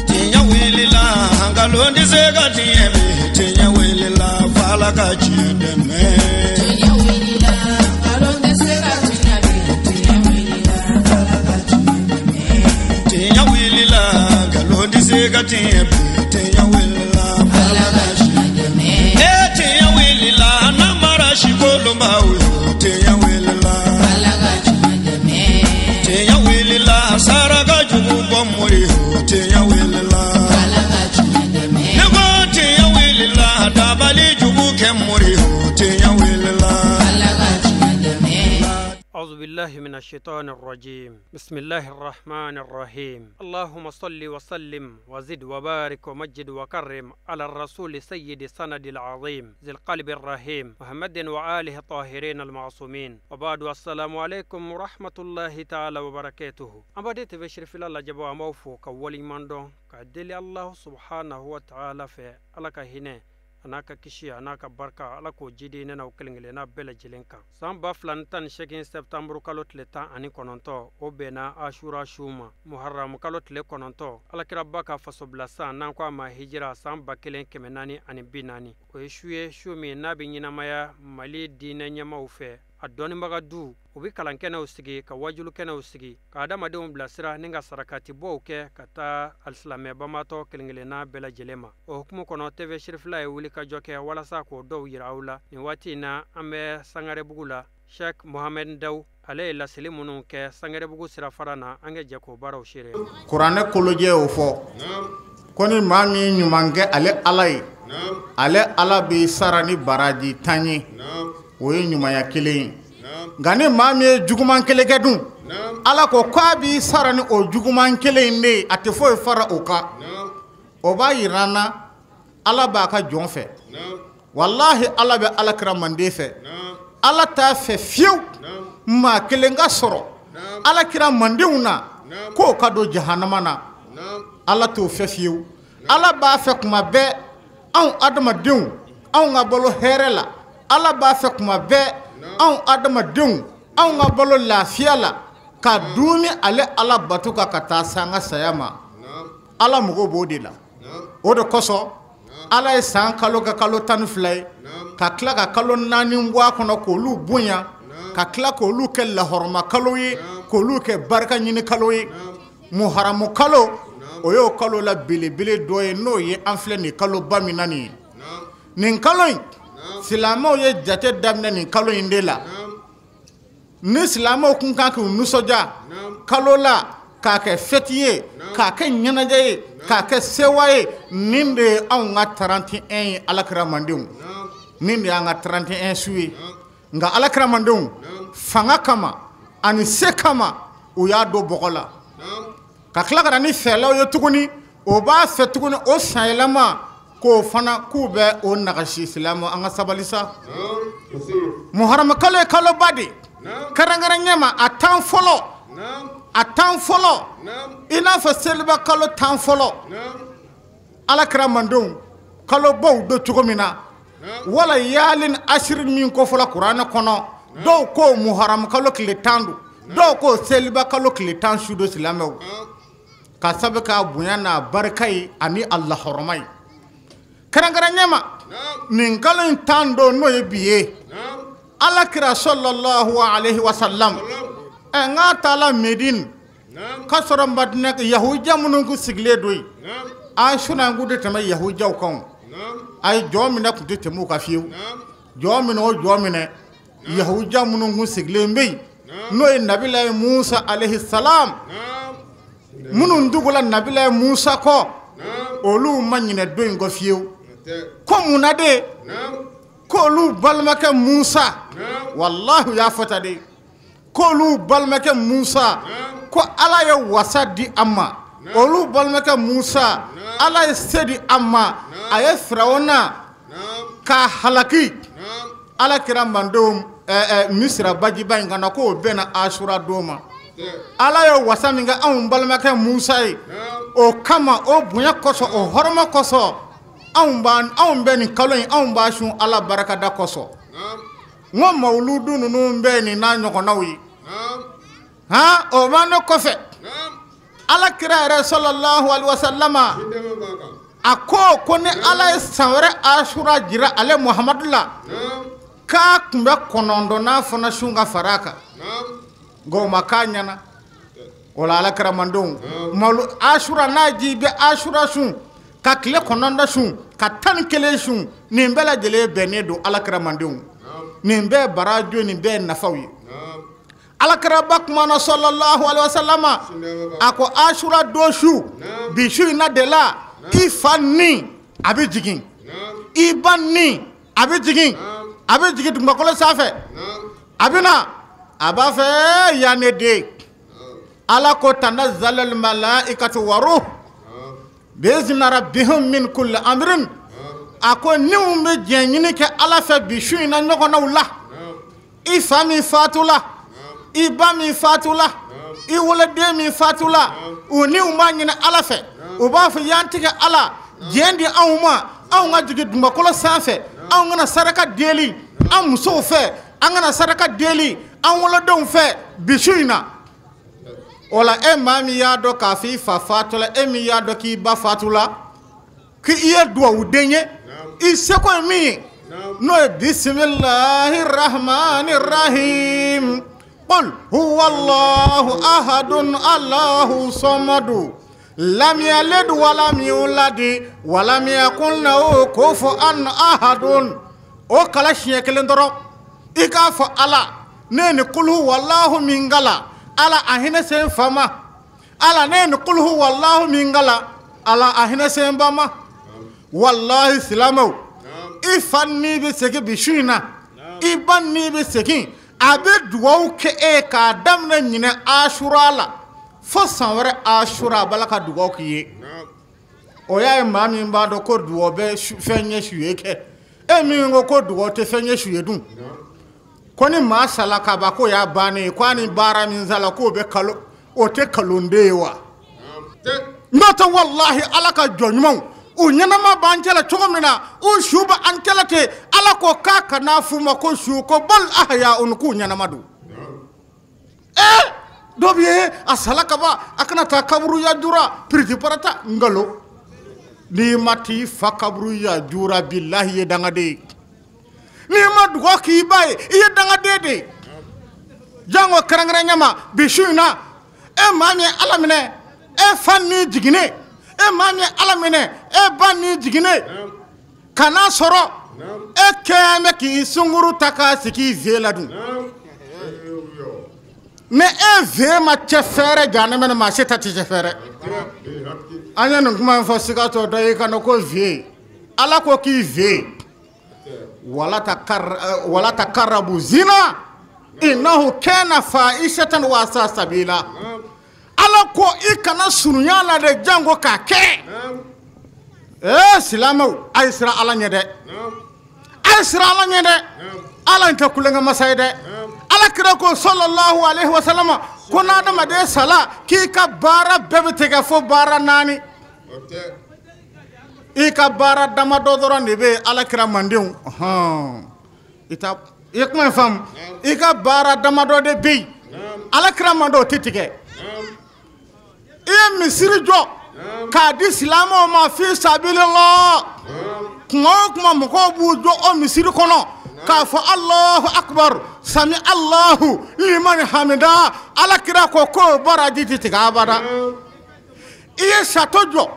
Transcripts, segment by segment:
Tiɲɛ wulila nkalon tɛ se ka tiɲɛ bi tiɲɛ wulila f'Ala ka tiɲɛ dɛmɛ. Tiɲɛ wulila nkalon tɛ se ka tiɲɛ bi tiɲɛ wulila f'Ala ka tiɲɛ dɛmɛ. Tiɲɛ wulila nkalon tɛ se ka tiɲɛ bi tiɲɛ wulila f'Ala ka tiɲɛ dɛmɛ. Ee tiɲɛ wulila namara si kolonbaw yo tiɲɛ wulila f'Ala ka tiɲɛ dɛmɛ. Tiɲɛ wulila saraka jugu bɔ mori yo tiɲɛ wulila f'Ala ka tiɲɛ dɛmɛ. Ne ko tiɲɛ wulila dabali jugu kɛ mori yo tiɲɛ wulila f'Ala ka tiɲɛ dɛmɛ. أعوذ بالله من الشيطان الرجيم. بسم الله الرحمن الرحيم. اللهم صل وسلم وزد وبارك ومجد وكرم على الرسول سيد سند العظيم ذي القلب الرحيم محمد وآله الطاهرين المعصومين. وبعد، السلام عليكم ورحمة الله تعالى وبركاته. An baden TV Cherifila lajɛbɔ, an b'aw fo ka waleɲuman dɔn ka deli Allahu subhanahu wa ta'ala fɛ, Ala ka hinɛ a n'a ka kisi a n'a ka barika, Ala k'o jidi ne n'aw kelen kelenna bɛɛ lajɛlen kan. San 2018 sɛptanburu kalo tile 19, o bɛnna Ashura su ma, Muharamu kalo tile 9, Alakiraba ka fasobila san, n'an ko a ma hijira, san 1440. O ye su ye, su min n'a bɛ ɲɛnamaya Mali diinɛ ɲɛmaw fɛ, a dɔnnibaga du u bɛ kalankɛnɛw sigi ka wajulukɛnɛw sigi ka adamadenw bilasira ni ka sarakatibɔw kɛ ka taa alisilamɛ banbaatɔ kelen kelenna bɛɛ lajɛlen ma. O hukumu kɔnɔ, TV Cherifila ye wulikajɔ kɛ walasa k'o dɔw yira aw la. Nin waati in na, an bɛ Sangarebugu la. Sheikh Mohamed Daw, ale ye laseli minnu kɛ Sangarebugu sirafara na, an ka jɛ k'o baaraw seere. Kuranɛ kolojɛ y'o fɔ ko ni maa min ɲuman kɛ ale Ala ye, ale Ala b'i sara ni baraji 10 ye, o ye ɲumanya kelen ye. Nka ni maa min ye juguman kelen kɛ dun, Ala ko k'a b'i sara ni o juguman kelen in de ye, a tɛ foyi fara o kan. O b'a yira an na Ala b'a ka jɔn fɛ. Walahi, Ala bɛ Alakira manden fɛ. Ala t'a fɛ fiyewu maa kelen ka sɔrɔ Alakira mandenw na k'o ka don jahanama na. Ala t'o fɛ fiyewu. Ala b'a fɛ kuma bɛɛ anw adamadenw, anw ka balo hɛrɛ la. Ala b'a fɛ kuma bɛɛ anw adamadenw, anw ka balo lafiya la, ka dumuni ale Ala bato kan ka taa se an ka saya ma. Ala mago b'o de la. O de kosɔn Ala ye san kalo kɛ kalo 12 ye, ka tila ka kalo 4 bɔ a kɔnɔ k'olu bonya, ka tila k'olu kɛ lahɔrɔma kalo ye, k'olu kɛ barika ɲini kalo ye. Muharamu kalo, o y'o kalo la belebele dɔ ye, n'o ye an filɛ nin kaloba min na nin ye. Nin kalo in, silamɛw ye jate daminɛ nin kalo in de la. Ni silamɛw kun kan k'u nisɔndiya kalo la, k'a kɛ fɛti ye, k'a kɛ ɲɛnajɛ ye, k'a kɛ sewa ye, nin de ye anw ka 31 ye. Alakira mandenw, nin de y'an ka 31 su ye. Nka Alakira mandenw, fanga kama ani se kama, u y'a don bɔgɔ la ka tila ka na ni fɛlaw ye tuguni. O b'a fɛ tuguni o sanyɛlɛma k'o fana k'u bɛ o nagasi. Silamɛ, an ka sabali sa. Muharamu kalo ye kaloba de, kɛrɛnkɛrɛn ɲɛma a 10 fɔlɔ, a 10 fɔlɔ, i n'a fɔ seliba kalo 10 fɔlɔ. Alakira mandenw, kalobaw don cogo min na, wala yaalin asiri min ko fɔla kuranɛ kɔnɔ, dɔw ko muharamu kalo tile 10 don, dɔw ko seliba kalo tile 10 su don. Silamɛw, ka sabu k'a bonya n'a barika ye ani a lahɔrɔma ye, kɛrɛnkɛrɛn ɲɛma nin kalo in 10 don, n'o ye bi ye, Alakira sallallahu alaihi wa sallam ɛ n k'a taala Medine k'a sɔrɔ Madinɛ yahudiya minnu kun sigilen don yen, Asura kun tɛ tɛmɛ yahudiyaw kan. A ye jɔn minɛ kun tɛ tɛmɛ u kan fiyewu. Jɔn minɛ o jɔn minɛ, yahudiya minnu kun sigilen bɛ yen, n'o ye Nabilayi Musa alayhi salam, minnu dugula Nabilayi Musa kɔ, olu ma ɲinɛ don in kɔ fiyewu. Ko munna de k'olu balimakɛ Musa, walahi u y'a fɔ tan de, k'olu balimakɛ Musa, ko Ala ye wasa di a ma. Olu balimakɛ Musa, Ala ye se di a ma, a ye Firawuna k'a halaki. Alakira mandenw, Misira bajiba in kana k'o bɛnna Asura don ma. Ala ye wasa min kɛ anw balimakɛ Musa ye, o kama, o bonya kosɔn, o hɔrɔma kosɔn, anw bɛ nin kalo in, anw b'a sun Ala barikada kosɔn. N ko mawuludu ninnu bɛɛ nin n'a ɲɔgɔnnaw ye. Han, o bannen kɔfɛ, Ala kira yɛrɛ sallallahu alaihi wasallama a ko ni Ala ye san wɛrɛ Asura jira ale Muhamadu la, k'a tun bɛ 9nan fana sun ka fara a kan, nka o ma k'a ɲɛna. O la Ala kira mandenw, malo Asura n'a ji bɛ Asura sun ka tile 9 sun ka 11 sun, nin bɛɛ lajɛlen bɛnnen don Ala kira mandenw. Nin bɛɛ barajo, nin bɛɛ nafaw ye. Ala kira ba kumana sallallahu alaihi wasallama a ko Asura don su, bi su in na de la, i fa ni a bɛ jigin, i ba ni a bɛ jigin, a bɛ jigin dugumakolo sanfɛ, a bɛ na a b'a fɛ yan ne den. Ala ko tanazzalal malaikatu wa ruh biizni rabbihim min kulli amrin. A ko niw bɛ diɲɛ ɲini kɛ Ala fɛ bi su in na ɲɔgɔnnaw la, i fa min fatula, i ba min fatula, i woloden min fatula, u niw b'a ɲini Ala fɛ, u b'a fɔ yan tigɛ Ala diɲɛ di anw ma, anw ka jigin dugumakolo sanfɛ, anw kana saraka deli an musow fɛ, an kana saraka deli an wolodenw fɛ bi su in na. O la e maa min y'a dɔn k'a fɔ i fa fatula, e min y'a dɔn k'i ba fatula, k'i ye dugawuden ye, i seko ye min ye, n'o ye bisimilahi rahmani rahim, qul huwa allahu ahadun allahu samadu lam yalid walam yulad walam yakun lahu kufuwan ahadun. O kala siɲɛ kelen dɔrɔn, i k'a fɔ Ala, ne ye nin qul huwa allahu min kala, Ala a hinɛ se n fa ma, Ala ne ye nin qul huwa allahu min kala, Ala a hinɛ se n ba ma. Walahi silamɛw, i fa ni bɛ segin bi su in na, i ba ni bɛ segin, a bɛ dugawu kɛ e ye k'a daminɛ ɲinɛ Asura la fo san wɛrɛ Asura, a b'a la ka dugawu k'i ye. O y'a ye maa min b'a dɔn ko dugawu bɛ fɛn ɲɛ su ye kɛ, e min ko dugawu tɛ fɛn ɲɛ su ye dun, ko ni maa sala ka ban k'o y'a bannen ye, k'a ni baara min sala k'o bɛ kalo, o tɛ kalonden ye wa? N'o tɛ walahi Ala ka jɔn ɲumanw, u ɲɛnama b'an cɛla cogo min na, u su bɛ an cɛla ten, Ala ko k'a kana f'u ma ko su, ko bal ahyaun, k'u ɲɛnama don. Dɔ bɛ yen a sala ka ban, a kana taa kaburu yajura piriti parata nkalon. N'i ma t'i fa kaburu yajura, bilahi i ye dangaden ye. N'i ma dugawu k'i ba ye, i ye dangaden de ye. Jango kɛrɛnkɛrɛnya ma bi su in na, e maa min ye Ala minɛ, e fa ni jiginnen, e maa min ye Ala minɛ, e ba ni jiginnen, ka n'a sɔrɔ e kɛn bɛ k'i sunkuru ta k'a sigi i ze la dun. Ni e ze ma cɛ fɛrɛ jahanama na, maa si ta tɛ cɛ fɛrɛ. An ye nin kuma in fɔ Sikaso dɔ y'i kanto ko ze, Ala ko k'i ze, wala takarabu zina innahu kana fa'ishatan wa sa'a sabila. Ala ko i kana surunya la dɛ, jango k'a kɛ. Silamɛw, a ye siran Ala ɲɛ dɛ, a ye siran Ala ɲɛ dɛ. Ala in tɛ kulonkɛ masa ye dɛ. Ala kira ko sallallahu alaihi wa sallam ko n'adamaden sala k'i ka baara bɛɛ bɛ tigɛ fo baara 4. I ka baara damadɔ dɔrɔn de bɛ Ala kira mandenw. I ye kuma in faamu? I ka baara damadɔ de bɛ yen, Ala kira mandenw o tɛ tigɛ. I ye misiri jɔ k'a di silamɛw ma fi sabilillah, kuma o kuma mɔgɔw b'u jɔ o misiri kɔnɔ k'a fɔ Allahu akbar, sami Allahu liman hamida. Ala kira ko k'o baraji tɛ tigɛ abada. I ye sato jɔ,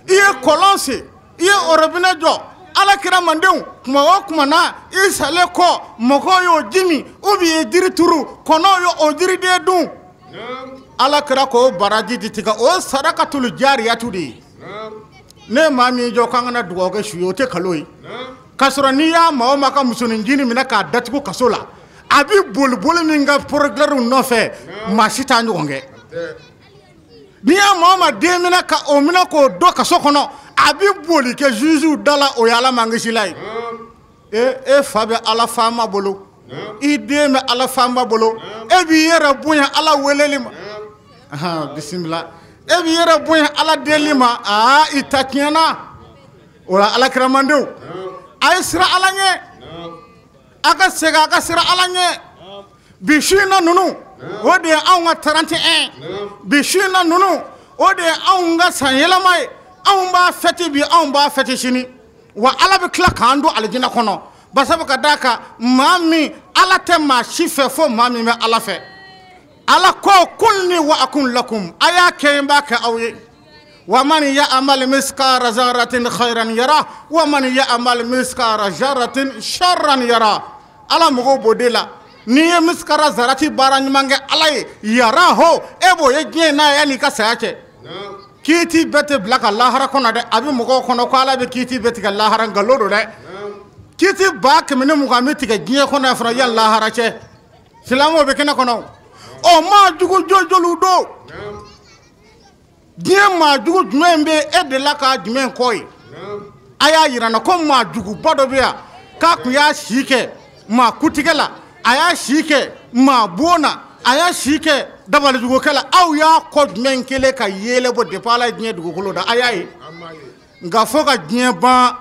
i ye kɔlɔn sen, i ye orobinɛ jɔ, Ala kira mandenw kuma o kuma na i salen kɔ mɔgɔw y'o ji min, ou bien i ye jiri turu, kɔnɔw y'o jiriden dun. Ala kira k'o baraji tɛ tigɛ, o sarakatul jariyatu de ye. Ne maa min jɔ k'an kana dugawu kɛ su ye, o tɛ kalo ye. K'a sɔrɔ n'i y'a maa o maa ka musoninjinin minɛ k'a datugu kaso la, a bɛ boliboli min kɛ procureur nɔfɛ, maa si t'a ɲɔgɔn kɛ. N'i y'a maa o maa den minɛ ka o minɛ k'o don kaso kɔnɔ, a bɛ boli kɛ juge da la, o ye Ala mankisila ye. E fa bɛ Ala faama bolo, i den bɛ Ala faama bolo, e b'i yɛrɛ bonya Ala weleli ma. Bisimila. E b'i yɛrɛ bonya Ala deli ma, aa i ta tiɲɛna. O la Ala kira mandenw, a ye siran Ala ɲɛ, a ka segin a ka siran Ala ɲɛ. Bi su in na ninnu, O de ye anw ka 31 bi su in na ninnu, o de ye anw ka san yɛlɛma ye. Anw b'a fɛti bi, anw b'a fɛti sini, wa Ala bɛ tila k'an don alijinɛ kɔnɔ. Basabu ka d'a kan maa min Ala tɛ maa si fɛ fo maa min bɛ Ala fɛ. Ala ko kulni wa akun lakum, a y'a kɛ n b'a kɛ aw ye. Wa man ya'mal miskara zarratin khairan yara wa man ya'mal miskara zarratin sharran yara. Ala mɔgɔw b'o de la. N'i ye miskara zarati baara ɲuman kɛ Ala ye, yara ho, e b'o ye diɲɛ n'a yan'i ka saya cɛ. Kiiti bɛɛ tɛ bila ka lahara kɔnɔ dɛ. A bɛ mɔgɔw kɔnɔ ko Ala bɛ kiiti bɛɛ tigɛ lahara, nkalon don dɛ. Kiiti 120 bɛ tigɛ diɲɛ kɔnɔ yan fana yan lahara cɛ. Silamɛw bɛ kɛnɛ kɔnɔ. Ɔ maa jugu jɔjɔliw don. Diɲɛ maa jugu jumɛn bɛ e delila ka jumɛn kɔ ye? A y'a yira n na ko maa juguba dɔ bɛ yan k'a kun y'a si kɛ maa kutigɛ la, a y'a si kɛ maa bon na, a y'a si kɛ dabalijugukɛ la. Aw y'a kɔ jumɛn kelen ka yeelen bɔ depuis Ala ye diɲɛ dugukolo da? A y'a ye. Nka fo ka diɲɛ ban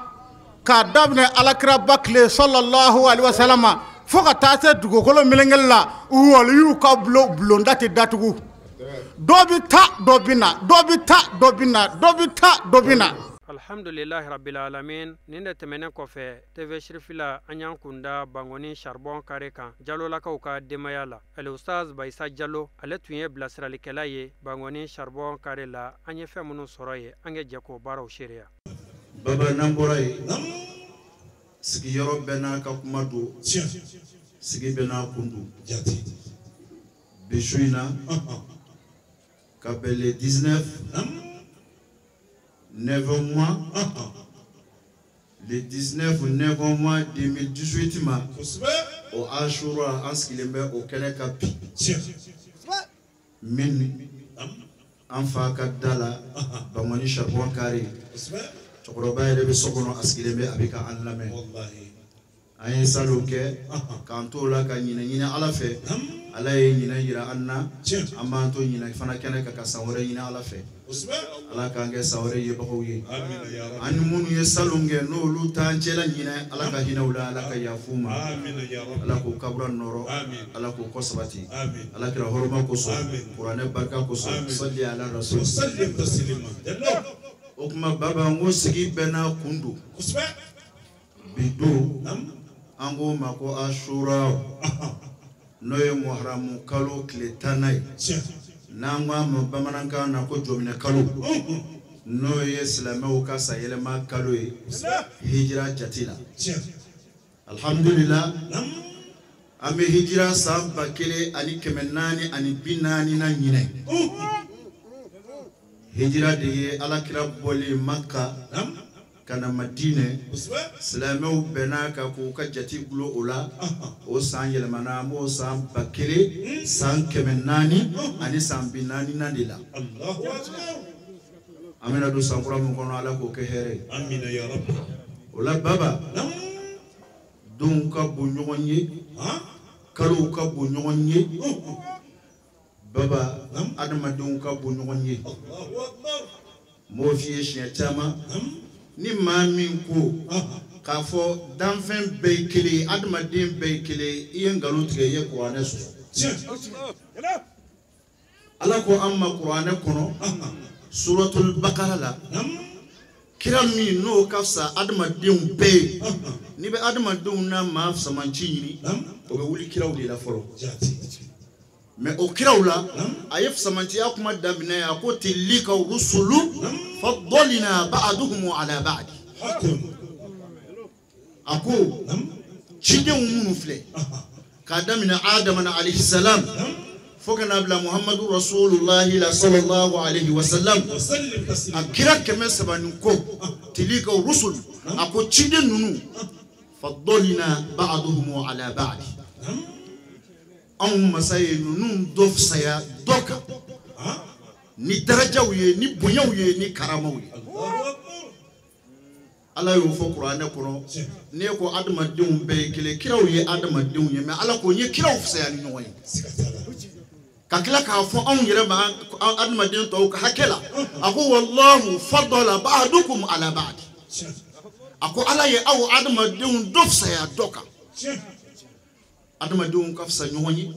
k'a daminɛ alakiraba tile sallallahu alaihi wa sallam fo ka taa se dugukolo melekeli la, waliyuw ka bulonda tɛ datugu. Dɔ bɛ taa, dɔ bɛ na, dɔ bɛ taa, dɔ bɛ na, dɔ bɛ taa, dɔ bɛ na. Alhamdulilahi rabbil alamin. Nin de tɛmɛnen kɔfɛ, TV Sirifila an y'an kunda Bangoni Charbon kare kan Jalolakaw ka denbaya la. Al-Ustaz Bayisa Jalo, ale tun ye bilasiralikɛla ye Bangoni Charbon kare la. An ye fɛn minnu sɔrɔ yen, an ka jɛ k'o baaraw seereya. Baba, n'an bɔra yen, sigiyɔrɔ bɛɛ n'a ka kuma don, sigi bɛɛ n'a kun don. Bi su in na, ka bɛn le 19 9 mois, le 19 9 mois 2018 ma, o Ashura an sigilen bɛ o kɛnɛ kan bi. Min an fa ka da la Bangoni Charbon kare, cɛkɔrɔba yɛrɛ bɛ so kɔnɔ, a sigilen bɛ, a bɛ ka an lamɛn. An ye salon kɛ k'an t'o la ka ɲinɛ ɲini Ala fɛ. Ala ye ɲinɛ yira an na, an b'an to ɲinɛ fana kɛnɛ kan ka san wɛrɛ ɲini Ala fɛ. Ala k'an kɛ san wɛrɛ yebagaw ye. An ni minnu ye salon kɛ n'olu t'an cɛla ɲinɛ, Ala ka hinɛ u la, Ala ka yafa u ma, Ala k'u kabura nɔrɔ, Ala k'u kɔ sabati, Ala kira hɔrɔma kosɔn, kuranɛ barika kosɔn, sali ala rasul. O tuma baba, n ko sigi bɛɛ n'a kun don. Bi don an k'o ma ko Ashura, n'o ye Muharamu kalo tile 10nan ye, n'an ko a ma bamanankan na ko jɔminɛ kalo, n'o ye silamɛw ka sayɛlɛma kalo ye hijira jate la. Alhamdulillah, an bɛ hijira san 1440 na ɲinɛ. Hijira de ye alakira bɔlen Maka ka na Madinɛ, silamɛw bɛnna kan k'u ka jate gulo o la. O san yɛlɛmana, an b'o san 1440 de la. An bɛna don san kura min kɔnɔ, Ala k'o kɛ hɛrɛ ye. O la baba, denw ka bon ɲɔgɔn ye, kalow ka bon ɲɔgɔn ye, baba, adamadenw ka bon ɲɔgɔn ye. N b'o f'i ye siɲɛ caman. Ni maa min ko k'a fɔ danfɛn bɛɛ ye kelen ye, adamaden bɛɛ ye kelen ye, i ye nkalon tigɛ, i ye kuranɛ sɔsɔ. Ala ko an ma kuranɛ kɔnɔ suratul bakara la, kira min n'o ka fisa adamadenw bɛɛ ye, n'i bɛ adamadenw n'a maa samanci ɲini, o bɛ wuli kiraw de la fɔlɔ. Mais o kiraw la, a ye samanciya kuma daminɛ, a ko tilika rusulu faddalna ba'duhum ala ba'd. A ko cidenw minnu filɛ k'a daminɛ Adama na alayhi salam fo ka n'a bila Muhammadu rasulullahi la sallallahu alayhi wa sallam, a kira 300 ni kɔ, tilika rusul, a ko ciden ninnu faddalna ba'duhum ala ba'd, anw masa ye ninnu dɔ fisaya dɔ kan ni darajaw ye, ni bonyaw ye, ni karamaw ye. Ala y'o fɔ kuranɛ kɔnɔ. N'e ko adamadenw bɛɛ ye kelen, kiraw ye adamadenw ye, mais Ala ko n ye kiraw fisaya ni ɲɔgɔn ye. Ka tila k'a fɔ anw yɛrɛ ma adamaden tɔw ka hakɛ la, a ko wallahu faddala ba'dukum ala ba'd. A ko Ala ye aw adamadenw dɔ fisaya dɔ kan. Adamadenw ka fisa ɲɔgɔn ye,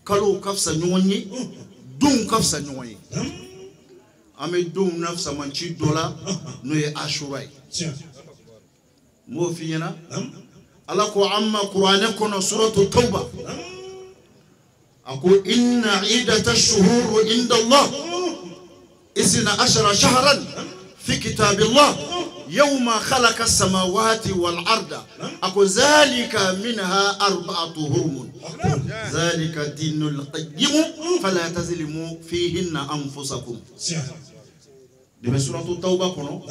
Kalow ka fisa ɲɔgɔn ye, donw ka fisa ɲɔgɔn ye. An bɛ donw na fisamanci dɔ la n'o ye Ashura ye. N b'o f'i ɲɛna. Ala ko an ma kuranɛ kɔnɔ suratu Tawba. A ko inna iddata shuhuru inda Allah isna ashara shahran fi kitabillah yawma khalaqa samawati wal arda. A ko zalika minha arba'atu hurumun zalika dinul qayyim fala tazlimu fihinna anfusakum. De bɛ suratu Tawba kɔnɔ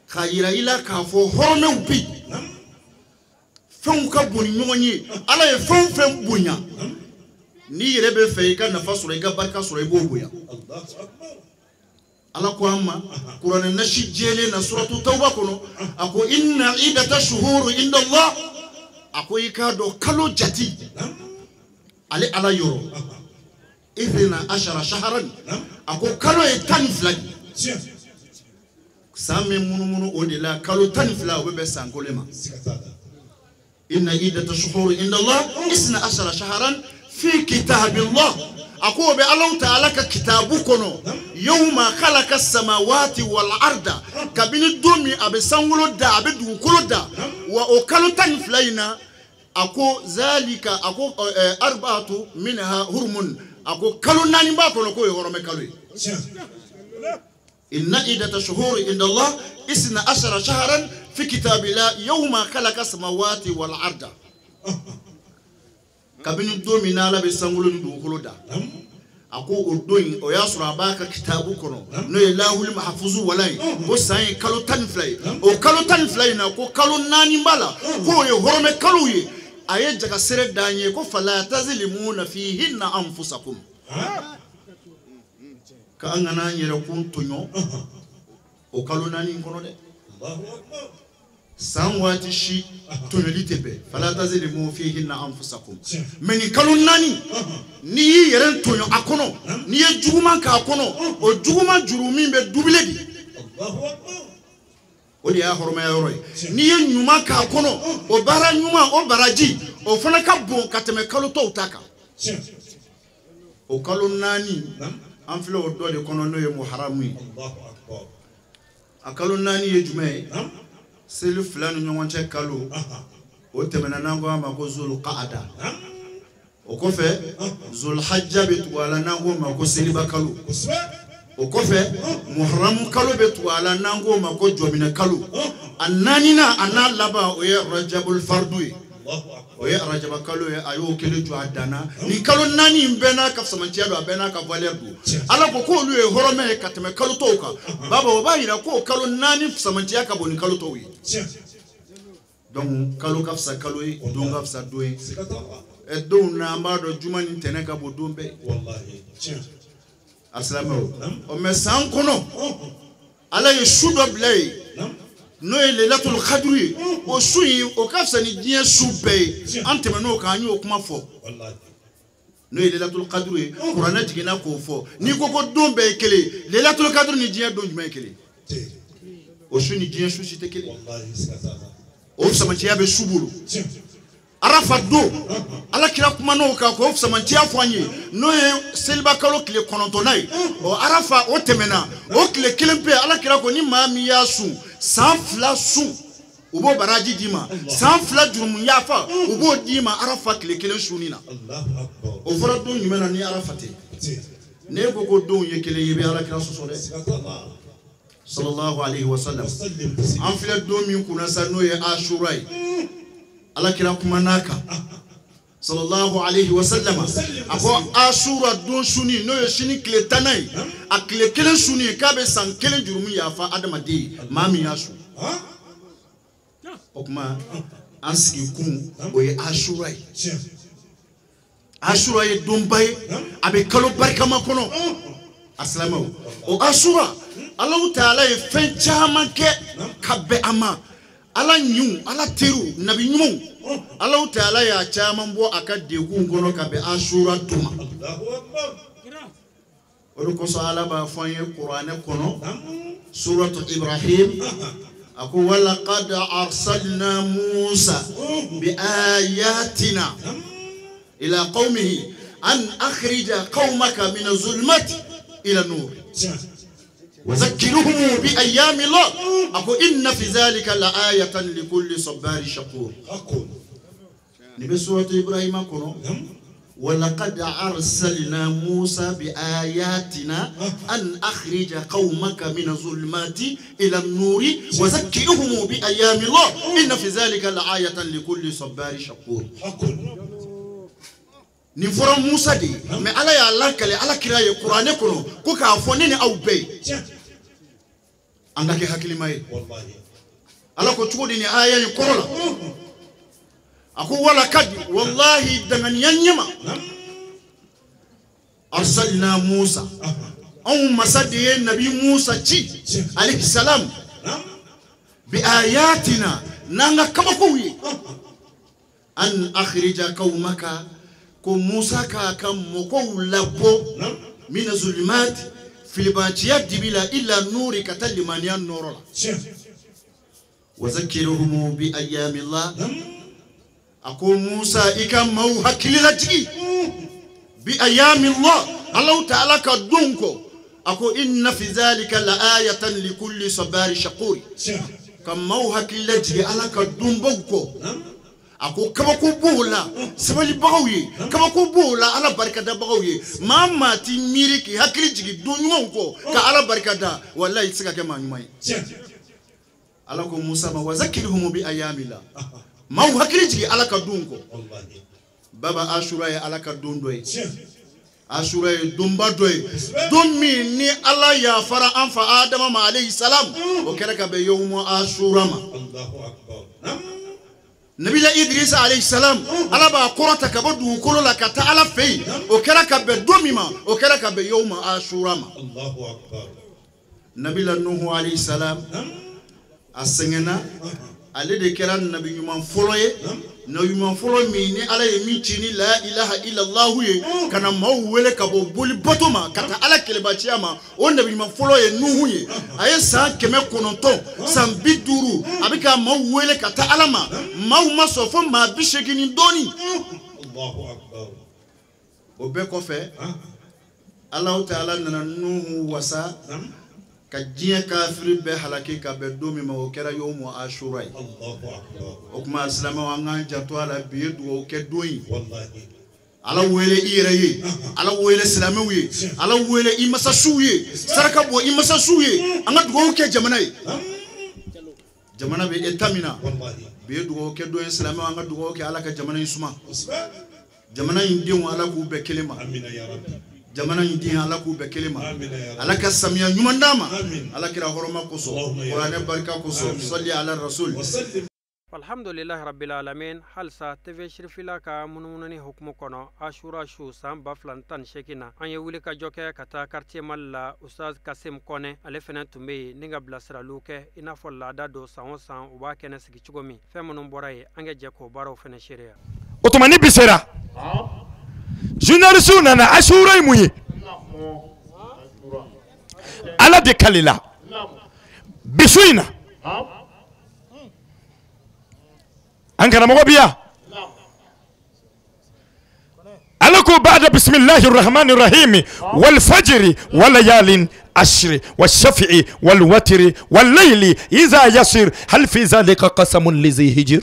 k'a yira i la k'a fɔ hɔrɔnmɛw bi fɛnw ka bon ni ɲɔgɔn ye. Ala ye fɛn o fɛn bonya, n'i yɛrɛ bɛ fɛ i ka nafa sɔrɔ, i ka barika sɔrɔ, i b'o bonya. Ala ko an ma kuranɛ nasi jɛlen na suratu Tawba kɔnɔ, a ko inna iddata shuhuru inda Allah. A ko i k'a dɔn kalo jati ale Ala yɔrɔ ithna ashara shahran, a ko kalo ye 12 de. San min munumunu o de la, kalo 12 o bɛ bɛn san kelen ma. Inna iddata shuhuru inda Allah isna ashara shahran fi kitabillah. A ko o bɛ Alahu taala ka kitabu kɔnɔ yawma khalaqa samawati wal arda, kabini don min a bɛ sankolo da, a bɛ dugukolo da, wa o kalo 12 in na, a ko zalika, a ko arba'atu minha hurumun, a ko kalo 4 b'a kɔnɔ k'o ye hɔrɔmɛ kalo ye. Inna iddata shuhuri inda Allah isna ashara shahran fi kitabillah yawma khalaqa samawati wal arda. Kabini don min n'Ala bɛ sankolo ni dugukolo da, a ko o don in o y'a sɔrɔ a b'a ka kitabu kɔnɔ n'o ye lahuli mahafuzu wala ye, ko san ye kalo 12 ye. O kalo 12 in na, ko kalo 4 b'a la k'o ye hɔrɔmɛ kalow ye. A ye jagasere d'an ye ko fala tazlimuna fihinna anfusakum, k'an kana an yɛrɛ kun tɔɲɔ o kalo 4 in kɔnɔ dɛ. San waati si tɔɲɔli tɛ bɛn, fala tazlimu fihinna anfusakum. Mɛ nin kalo 4, n'i y'i yɛrɛ tɔɲɔ a kɔnɔ, n'i ye juguman k'a kɔnɔ, o juguman juru min bɛ dubile de, o de y'a hɔrɔmaya yɔrɔ ye. N'i ye ɲuman k'a kɔnɔ, o baara ɲuman, o baraji, o fana ka bon ka tɛmɛ kalo tɔw ta kan. O kalo 4 an filɛ o dɔ de kɔnɔ n'o ye muharamu ye. A kalo 4 ye jumɛn ye? Seli 2 ni ɲɔgɔn cɛ kalo, o tɛmɛna n'an ko a ma ko Zulqaada. O kɔfɛ Zulhajja bɛ tugu a la n'an ko ma ko seliba kalo. O kɔfɛ Muharamu kalo bɛ tugu a la n'an ko ma ko jɔminɛ kalo. A 4nan a n'a laban o ye Rajabul Fardu ye, o ye arajaba kalo ye. A y'o kelen jɔ a dan na. Nin kalo 4 in bɛɛ n'a ka fisamanciya don, a bɛɛ n'a ka valeur don. Ala ko k'olu ye hɔrɔmɛ ye ka tɛmɛ kalo tɔw kan. Baba, o b'a yira k'o kalo 4 fisamanciya ka bon ni kalo tɔw ye. Donc kalo ka fisa kalo ye, don ka fisa don ye. Ɛ donw na an b'a dɔn juma ni ntɛnɛn ka bon don bɛɛ. A silamɛw, ɔ mɛ san kɔnɔ Ala ye su dɔ bila yen n'o ye Lailatul Qadr ye. O su in o ka fisa ni diɲɛ su bɛɛ ye. An tɛmɛn'o kan, an y'o kuma fɔ. N'o ye Lailatul Qadr ye, kuranɛ jiginna k'o fɔ. N'i ko ko don bɛɛ ye kelen ye, Lailatul Qadr ni diɲɛ don jumɛn ye kelen ye? O su ni diɲɛ su si tɛ kelen ye. O fisamanciya bɛ su bolo. Arafa don, Ala kira kuman'o kan k'o fisamanciya fɔ an ye, n'o ye seliba kalo tile 9nan ye. O Arafa o tɛmɛna, o tile kelen pe Ala kira ko ni maa min y'a sun, san 2 sun, u b'o baraji d'i ma. San 2 jurumu yafa, u b'o d'i ma Arafa tile kelen sunni na. O fɔra don jumɛn na ni Arafa tɛ? N'e ko ko donw ye kelen ye, i bɛ Ala kira sɔsɔ dɛ. Sallallahu alayhi wa sallam. An filɛ don min kunna sa n'o ye Ashura ye. Ala kira kumana kan sallallahu alayhi wa sallam. A ko Ashura don suni n'o ye sini tile 10nan ye, a tile kelen suni k'a bɛ san 1 jurumu yafa adamaden ye maa min y'a sun. O tuma an sigi kun o ye Ashura ye. Ashura ye donba ye, a bɛ kalo barikama kɔnɔ. A silamɛw, o Ashura Alahu taala ye fɛn caman kɛ ka bɛn a ma. Ala ɲinw, Ala teriw, nabi ɲumanw, Alahu taala y'a caman bɔ a ka degun kɔnɔ ka bɛn Ashura don ma. O de kosɔn Ala b'a fɔ an ye kuranɛ kɔnɔ, suratu Ibrahim, a ko walaqad arsalna Musa bi ayatina ila qawmihi. An akhrija qaumaka min az-zulumati ila an-nur wa zakkiruhum bi ayyami Allah ako inna fi zalika la ayatan li kulli sabarin shakur. Ni bɛ suratu Ibrahima kɔnɔ. ولقد أرسلنا موسى بآياتنا أن أخرج قومك من الظلمات إلى النور وزكئهم بأيام الله إن في ذلك لآية لكل صبار شكور. Nin fɔra Musa de ye, mais Ala y'a lakale Ala kira ye kuranɛ kɔnɔ ko k'a fɔ ne ni aw bɛɛ ye an ka kɛ hakilima ye. Ala ko cogo di nin aya in kɔrɔ la? A ko wala kadi wallahi danganiya ɲɛma arsalna Musa, anw masa de ye nabi Musa ci alayhi salam bi ayatina n'an ka kabakow ye an akhrija qaumaka ko Musa k'a ka mɔgɔw labɔ mina zulumat filibanciya dibi la ila nuri ka taa limaniya nɔrɔ la wa zakkiruhum bi ayyamillah. A ko Musa i ka maaw hakili lajigi bi ayyamillah Allahu ta'ala ka don kɔ. A ko inna fi zalika la ayatan li kulli sabarin shakur. Ka maaw hakili lajigi Ala ka donbaw kɔ. A ko kabako b'o la sabalibagaw ye, kabako b'o la Ala barikadabagaw ye. Maa maa ti miiri k'i hakili jigin don ɲumanw kɔ ka Ala barikada, walahi i tɛ se ka kɛ maa ɲuman ye. Ala ko Musa ma wa zakkiruhum bi ayyamillah, maaw hakili jigin Ala ka don kɔ. Baba Ashura ye Ala ka don dɔ ye. Ashura ye donba dɔ ye, don min ni Ala yafara an fa Adama ma alayhi salam, o kɛra ka bɛn yawmu Ashura ma. Nabila Idrisa alayhi salam, Ala b'a kɔrɔta ka bɔ dugukolo la ka taa Ala fɛ yen, o kɛra ka bɛn don min ma, o kɛra ka bɛn yawmu Ashura ma. Nabila Nuhu alayhi salam, a sɛgɛnna, ale de kɛra nabi ɲuman fɔlɔ ye, nabi ɲuman fɔlɔ min ni Ala ye min ci ni la ilaha illallahu ye ka na maaw wele ka bɔ boli bato ma ka taa Ala kɛlɛbaciya ma, o nabi ɲuman fɔlɔ ye Nuhu ye. A ye san 900 san 50 a bɛ ka maaw wele ka taa Ala ma, maaw ma sɔn fo maa 80 ni dɔɔni. O bɛɛ kɔfɛ Alahu taala nana Nuhu wasa ka diɲɛ kafiri bɛɛ halaki ka bɛn don min ma, o kɛra yawmu Ashura ye. O tuma silamɛw an k'an janto a la, bi ye dugawu kɛ don ye. Ala wele i yɛrɛ ye, Ala wele silamɛw ye, Ala wele i masasiw ye, saraka bɔ i masasiw ye, an ka dugawu kɛ jamana ye. Jamana bɛ état min na, bi ye dugawu kɛ don ye. Silamɛw an ka dugawu kɛ Ala ka jamana in suma. Jamana in denw Ala k'u bɛɛ kelen ma. Jamana in den Ala k'u bɛɛ kelen ma. Ala ka samiya ɲuman d'a ma. Ala kira hɔrɔma kosɔn, kuranɛ barika kosɔn, sali ala rasul. Alhamdulillahi rabbil alamin. Halisa TV Sirifila ka munumununi hukumu kɔnɔ Ashura su san 2018 na, an ye wuli ka jɔ kɛ ka taa quartier Mali la. Ustaz Kasim Kɔnɛ ale fɛnɛ tun bɛ yen ni ka bilasiraliw kɛ i n'a fɔ laada don san o san u b'a kɛnɛ sigi cogo min. Fɛn minnu bɔra yen, an ka jɛ k'o baaraw fɛnɛ seereya. O tuma ni bi sera, journaliste nana Ashura ye mun ye? Ala de kalila bi su in na. An karamɔgɔ bi yan. Ala ko ba'da bismillahi rahmani rahimi wal fajri wal layalin ashri wal shafi'i wal watri wal layli iza yasir hal fi zalika qasamun lizi hijr.